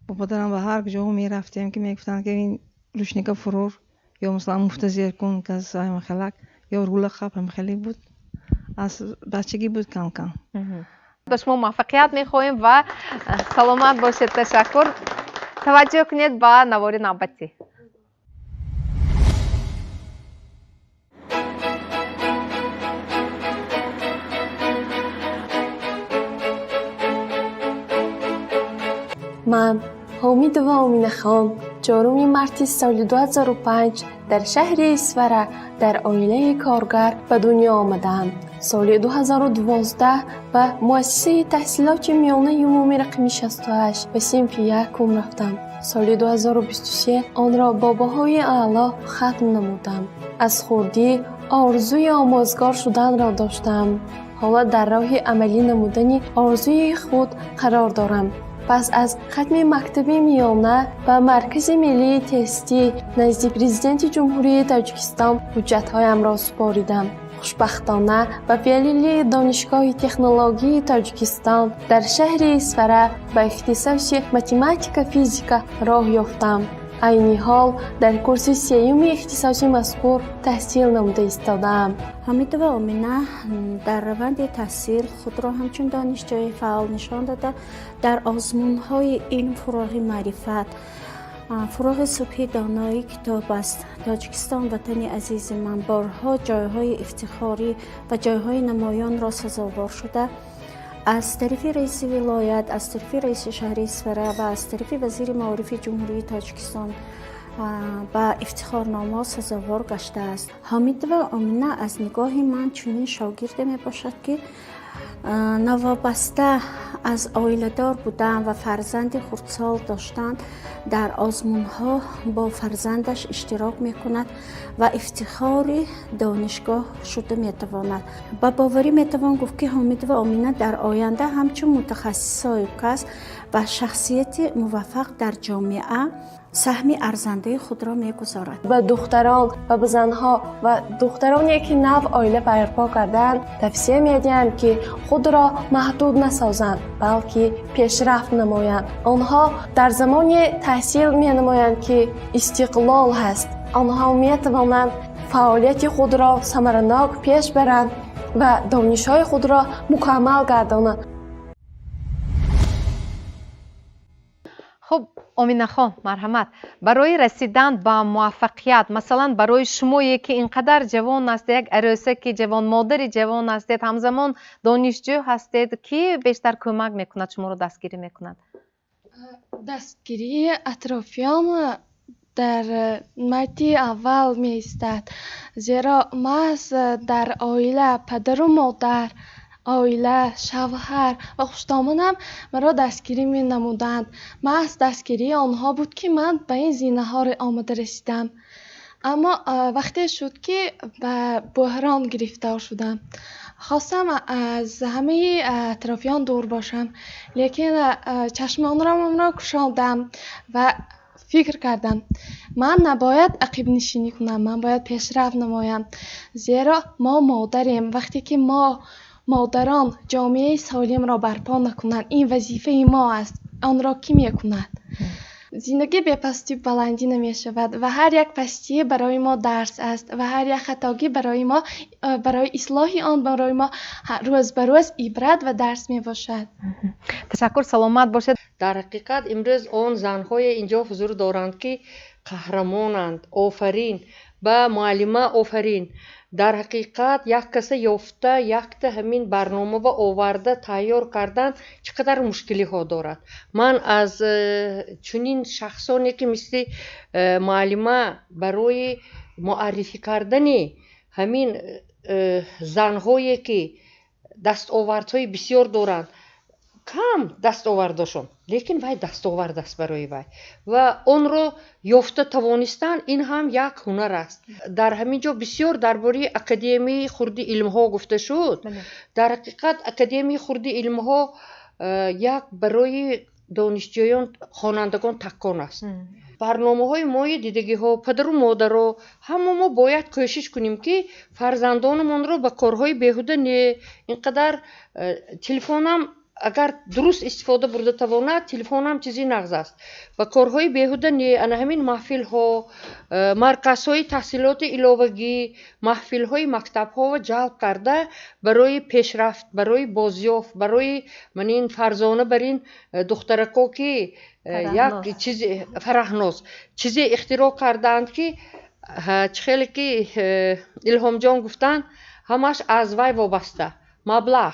Бо падарам ба ҳар ҷо мерафтем, ки мегуфтанд, ки ин ручника фурор ё масалан муфта зер кун, каз ҳамахелак ё рула қап, ҳамахеле буд. Аз бачагӣ буд кам кам. Ба шумо муваффақият мехоҳем ва саломат бошед. Ташаккур. Таваҷҷӯҳ кунед ба навори навбатӣ. Ман Ҳомидова Оминахон 4 марти соли 2005 дар шаҳри Исфара дар оилаи коргар ба дунё омадаам. Соли 2012 ба муассисаи таҳсилоти миёнаи умумӣ рақами 68 ба синфи якум рафтам. Соли 2023 онро бо баҳои аъло хатм намудам. Аз хурдӣ орзуи омӯзгор шуданро доштам. Ҳоло дар роҳи амалӣ намудани орзуи худ қарор дорам. Пас аз хатми мактаби миёна ба Маркази миллии тестӣ назди Президенти Ҷумҳурии Тоҷикистон ҳуҷҷатҳоямро супоридам. Хушбахтона ба филиали Донишгоҳи технологии Тоҷикистон дар шаҳри Исфара ба ихтисоси математика физика роҳ ёфтам. Айни ҳол дар курси сеюми ихтисоси мазкур таҳсил намуда истодаам. Ҳомидова Омина дар раванди таҳсил худро ҳамчун донишҷӯи фаъол нишон дода, дар озмунҳои илм фурӯғи маърифат, фурӯғи субҳи доноӣ китоб аст, Тоҷикистон ватани азизи ман борҳо ҷойҳои ифтихорӣ ва ҷойҳои намоёнро сазовор шуда, аз тарафи раиси вилоят, аз тарафи раиси шаҳри Исфара ва аз тарафи вазири маорифи Ҷумҳурии Тоҷикистон ба ифтихорномаҳо сазовор гаштааст. Ҳомидова Омина аз нигоҳи ман чунин шогирде мебошад, ки новобаста аз оиладор будан ва фарзанди хурдсол доштан, дар озмунҳо бо фарзандаш иштирок мекунад ва ифтихори донишгоҳ шуда метавонад. Ба боварӣ метавон гуфт, ки Ҳомидова Омина дар оянда ҳамчун мутахассис соҳибкасб Ба шахсияти муваффақ дар ҷомеа саҳми арзандаи худро мегузорад. Ба духтарон ва ба занҳо ва духтароне ки нав оила барпо кардаанд тавсия медиҳам, ки худро маҳдуд насозанд, балки пешрафт намоянд. Онҳо дар замоне таҳсил менамоянд, ки истиқлол ҳаст. Онҳо метавонанд фаъолияти худро самаранок пеш баранд ва донишҳои худро мукаммал гардонанд. Хуб, Оминахон, марҳамат. Барои расидан ба муваффақият, масалан, барои шумое ки ин қадар ҷавон ҳастед, як арӯсаки ҷавон, модари ҷавон ҳастед, ҳамзамон донишҷӯ ҳастед, ки бештар кӯмак мекунад, шуморо дастгирӣ мекунад? Дастгирии атрофиён дар марти аввал меистад, зеро маҳз дар оила падару модар, оила, шавҳар ва хуштомонам маро дастгирӣ менамуданд. Маҳз дастгирии онҳо буд, ки ман ба ин зинаҳо омада расидам. Аммо вақте шуд, ки ба буҳрон гирифтор шудам, хостам аз ҳамаи атрофиён дур бошам, лекин чашмонамро кушодам ва фикр кардам: ман набояд ақибнишинӣ кунам, ман бояд пешрафт намоям, зеро мо модарем. Вақте ки мо модарон ҷомеаи солимро барпо накунанд, ин вазифаи мо аст, онро кӣ мекунад? Зиндагӣ бепастию баландӣ намешавад ва ҳар як пастӣ барои мо дарс аст ва ҳар як хатогӣ барои мо, барои ислоҳи он барои мо рӯз ба рӯз ибрат ва дарс мебошад. Ташаккур, саломат бошед. Дар ҳақиқат имрӯз он занҳое инҷо ҳузур доранд, ки қаҳрамонанд. Офарин ба муаллима, офарин. Дар ҳақиқат як каса ёфта, якта ҳамин барномаро оварда тайёр кардан чӣ қадар мушкилиҳо дорад. Ман аз чунин шахсоне ки мисли муаллима барои муаррифӣ кардани ҳамин занҳое ки дастовардҳои бисёр доранд, кам дастовардошон, лекин вай дастовард аст барои вай ва онро ёфта тавонистан, ин ҳам як ҳунар аст. Дар ҳамин ҷо бисёр дар бораи Академияи хурди илмҳо гуфта шуд. Дар ҳақиқат Академияи хурди илмҳо як барои донишҷӯён, хонандагон такон аст. Барномаҳои мои дидагиҳо, падару модаро, ҳама мо бояд кӯшиш кунем, ки фарзандонамонро ба корҳои беҳуда не, ин қадар телефонам агар дуруст истифода бурда тавонад, телефонам чизи нағз аст. Ба корҳои беҳуда не, ана ҳамин маҳфилҳо, марказҳои таҳсилоти иловагӣ, маҳфилҳои мактабҳоро ҷалб карда барои пешрафт, барои бозёфт, барои манин фарзона бар ин духтарако, ки як чизи фараҳноз чизе ихтироъ кардаанд, ки чӣ хеле ки Илҳомҷон гуфтанд, ҳамаш аз вай вобаста маблағ.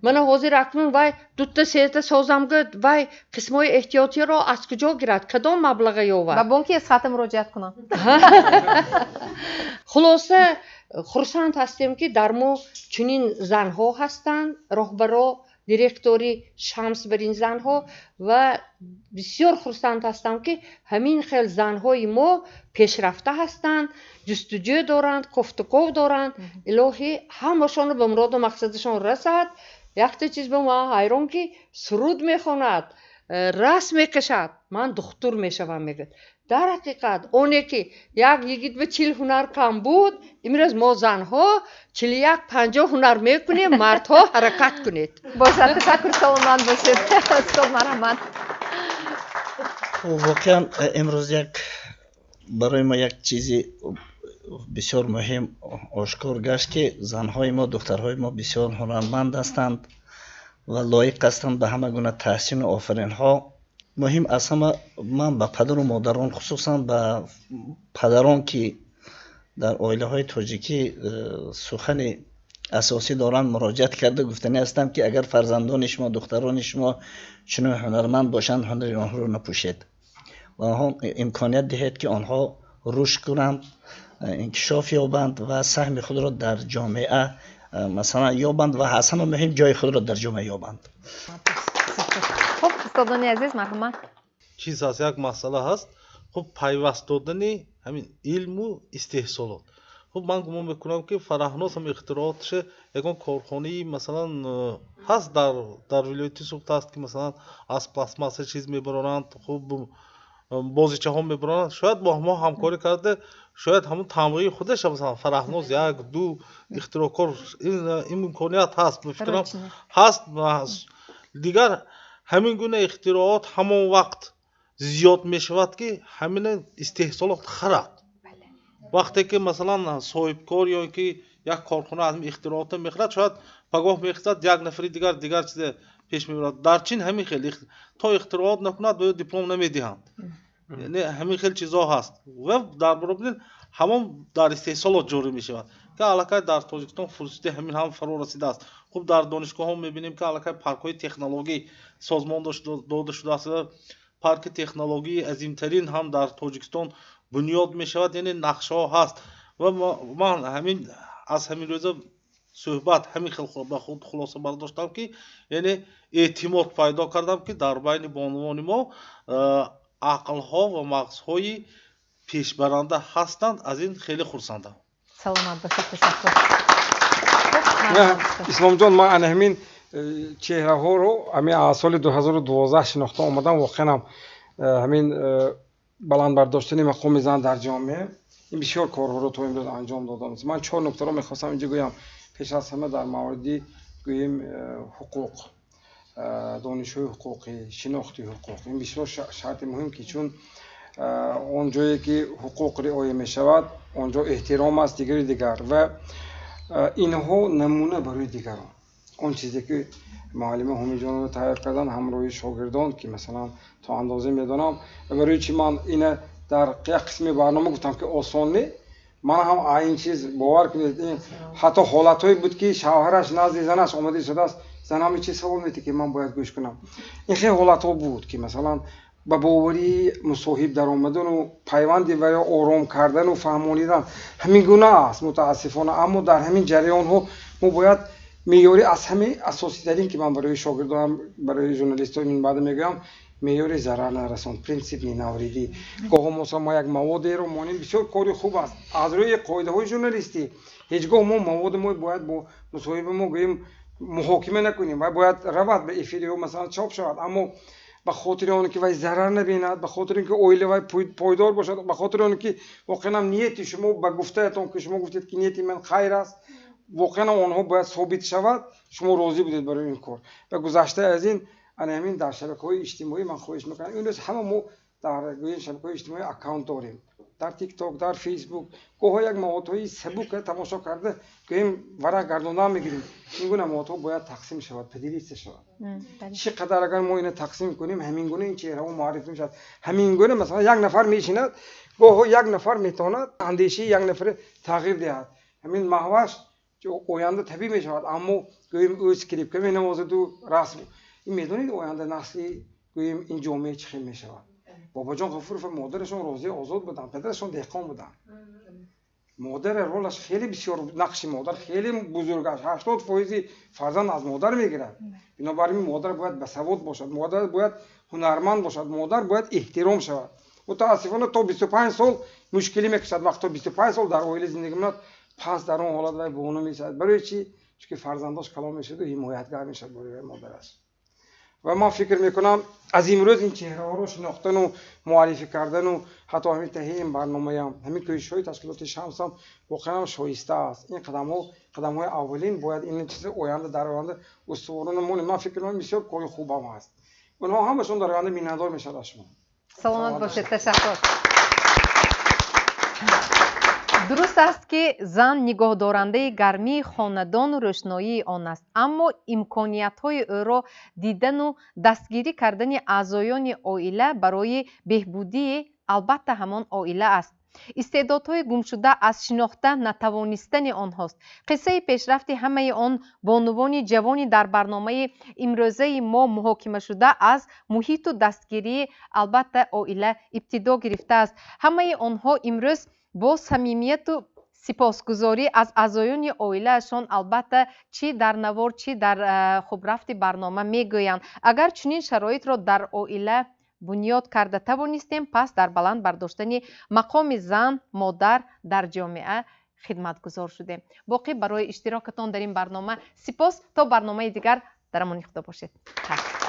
Мана ҳозир акнун вай дута сета созам гӯд, вай қисмҳои эҳтиётиро аз куҷо гирад, кадом маблаға ёвад? Ба бонки Эсхата муроҷиат кунам. Хулоса, хурсанд ҳастем, ки дар мо чунин занҳо ҳастанд, роҳбаро, директори шамс бар ин занҳо, ва бисёр хурсанд ҳастам, ки ҳамин хел занҳои мо пешрафта ҳастанд, ҷустуҷӯ доранд, кофтуков доранд. Илоҳӣ ҳамашонро ба муроду мақсадашон расад. Якта чиз ба ман ҳайрон, ки суруд мехонад, расм мекашад, ман духтур мешавам мегӯяд. Дар ҳақиқат оне ки як йигит ба 40 ҳунар кам буд, имрӯз мо занҳо 41-50 ҳунар мекунем, мардҳо ҳаракат кунед. Бошад, ташаккур, саломат бошед. Устод, марҳамат. Воқеан имрӯз як барои мо як чизи бисёр муҳим ошкор гашт, ки занҳои мо, духтарҳои мо бисёр ҳунарманд ҳастанд ва лоиқ ҳастанд ба ҳама гуна таҳсину офаринҳо. Муҳим аз ҳама ман ба падару модарон, хусусан ба падарон, ки дар оилаҳои тоҷикӣ сухани асосӣ доранд, муроҷиат карда гуфтанӣ ҳастам, ки агар фарзандони шумо, духтарони шумо чунин ҳунарманд бошанд, ҳунари онҳоро напӯшед ва онҳо имконият диҳед, ки онҳо рушд кунанд, инкишоф ёбанд ва саҳми худро дар ҷомеа масалан ёбанд ва аз ҳама муҳим ҷои худро дар ҷомеа ёбанд. Хуб, устодони азиз, марҳамат. Чиз ҳаст, як масъала ҳаст. Хуб, пайваст додани ҳамин илму истеҳсолот. Хуб, ман гумон мекунам, ки Фараҳноз ҳам ихтироотше ягон корхонаи, масалан, ҳаст дар вилояти Суғд ҳаст, ки, масалан, аз пластмасса чиз мебароранд, хуб, бозичаҳо мебароранд. Шояд бо мо ҳамкорӣ карда, шояд ҳамун тамғаи худаша, масалан, Фараҳноз як ду ихтироъкор, ин имконият ҳаст, ба фикрам, ҳаст. Дигар ҳамин гуна ихтироот ҳамон вақт зиёд мешавад, ки ҳамина истеҳсолот харад. Вақте ки, масалан, соҳибкор ё ки як корхона аз ихтироотро мехарад, шояд пагоҳ мехезад, як нафари дигар чизе пеш мебарад. Дар Чин ҳамин хел то ихтироот накунад, ба ӯ диплом намедиҳанд. Яъне ҳамин хел чизҳо ҳаст ва дар баробари ҳамон дар истеҳсолот ҷорӣ мешавад, ки аллакай дар Тоҷикистон фурсати ҳамин ҳам фаро расидааст. Хуб, дар донишгоҳҳо мебинем, ки аллакай паркҳои технологӣ созмон дода шудааст. Парки технологии азимтарин ҳам дар Тоҷикистон бунёд мешавад, яъне нақшаҳо ҳаст. Ва ман ҳамин аз ҳамин рӯза суҳбат ҳамин хел ба худ хулоса бардоштам, ки яъне эътимод пайдо кардам, ки дар байни бонувони мо ақлҳо ва мағзҳои пешбаранда ҳастанд. Аз ин хеле хурсандам. Саломат бошед, ташаккур. Исломҷон, ман ана ҳамин чеҳраҳоро ҳамин аз соли 2012 шинохта омадам. Воқеан ҳам ҳамин баланд бардоштани мақоми зан дар ҷомеа, ин бисёр корҳоро то имрӯз анҷом додам. Ман чор нуктаро мехостам инҷо гӯям. Пеш аз ҳама дар мавриди, гӯем, ҳуқуқ, донишҳои ҳуқуқӣ, шинохти ҳуқуқ. Ин бисёр шарти муҳим, ки чун он ҷое ки ҳуқуқ риоя мешавад, он ҷо эҳтиром аст, дигари дигар. Ва инҳо намуна барои дигарон. Он чизе ки муаллима Ҳумиҷонова тайёр кардан ҳамроҳи шогирдон, ки масалан то андозе медонам, ва барои чи ман ина дар як қисми барнома гуфтам, ки осон не, ман ҳам ин чиз бовар кунед, ин ҳатто ҳолатҳое буд, ки шавҳараш назди занаш омада истодааст, занам ин чиз савол медиҳад, ки ман бояд гӯш кунам. Ин хеле ҳолатҳо буд, ки масалан ба боварии мусоҳиб даромадану пайванди ва ё ором кардану фаҳмонидан ҳамин гуна аст, мутаассифона. Аммо дар ҳамин ҷараёнҳо мо бояд меъёри аз ҳамаи асоситарин, ки ман барои шогирдонам, барои журналистҳои минбаъда мегӯям, меъёри зарар нарасон, принсип не навредӣ. Гоҳо масалан мо як маводеро монем, бисёр кори хуб аст аз рӯи қоидаҳои журналистӣ. Ҳеҷ гоҳ мо маводи мо бояд бо мусоҳиба мо, гӯем, муҳокима накунем ва бояд равад ба эфир ё масалан чоп шавад, аммо ба хотири он ки вай зарар набинад, ба хотири он ки оила вай пойдор бошад, ба хотири он ки воқеан ҳам нияти шумо, ба гуфтаятон, ки шумо гуфтед, ки нияти ман хайр аст, воқеан онҳо бояд собит шавад, шумо розӣ будед барои ин кор. Ва гузашта аз ин, ана ҳамин дар шабакаҳои иҷтимоӣ ман хоҳиш мекунам, имрӯз ҳама мо дар гӯем шабакаҳои иҷтимоӣ аккаунт дорем, дар Тикток, дар Фейсбук, гоҳо як маводҳои сабук тамошо карда, гӯем, варақ гардондан мегирем. Ин гуна маводҳо бояд тақсим шавад, поделиться шавад. Чӣ қадар агар мо ина тақсим кунем, ҳамин гуна ин чеҳраҳо муаррифӣ мешавад. Ҳамин гуна масалан як нафар мешинад, гоҳо як нафар метавонад андешаи як нафаре тағйир диҳад. Ҳамин Маҳваш оянда табиӣ мешавад, аммо гӯем ӯ скрипка менавозаду расм. Ин медонед, оянда насли, гӯем, ин ҷомеа чӣ хел мешавад? Бобоҷон Ғафуров модарашон Розия озод буданд, падарашон деҳқон буданд. Модара ролаш хеле бисёр, нақши модар хеле бузург аст. 80% фарзанд аз модар мегирад. Бинобар ин модар бояд басавод бошад, модар бояд ҳунарманд бошад, модар бояд эҳтиром шавад. Мутаассифона то 25 сол мушкилӣ мекашад, вақт то 25 сол дар оила зиндагӣ мекунад, пас дар он ҳолат вай бону мешавад. Барои чӣ? Чунки фарзандош калон мешаваду ҳимоятгар мешавад барои модараш. Ва ман фикр мекунам, аз имрӯз ин чеҳраҳоро шинохтану муаррифӣ кардану ҳатто ҳамин таҳияи ин барномаям, ҳамин кӯшишҳои ташкилоти Шамсам воқеан шоиста аст. Ин қадамҳо қадамҳои аввалин, бояд ин чиз оянда дар оянда устуворона монем. Ман фикр мекунам, бисёр кори хубам аст. Онҳо ҳамашон дар оянда миннатдор мешавад аз шумо. Саломат бошед, ташаккур. Дуруст аст, ки зан нигоҳдорандаи гармии хонадону рӯшноии он аст, аммо имкониятҳои ӯро дидану дастгирӣ кардани аъзоёни оила барои беҳбудии албатта ҳамон оила аст. Истеъдодҳои гумшуда аз шинохта натавонистани онҳост. Қиссаи пешрафти ҳамаи он бонувони ҷавони дар барномаи имрӯзаи мо муҳокимашуда аз муҳиту дастгирии албатта оила ибтидо гирифтааст. Ҳамаи онҳо имрӯз бо самимияту сипосгузорӣ аз аъзоёни оилаашон албатта чӣ дар навор, чӣ дар хубрафти барнома мегӯянд. Агар чунин шароитро дар оила бунёд карда тавонистем, пас дар баланд бардоштани мақоми зан, модар дар ҷомеа Хидматгузор шудем. Боқӣ барои иштирокатон дар ин барнома сипос. То барномаи дигар дар амони Худо бошед. Хайр.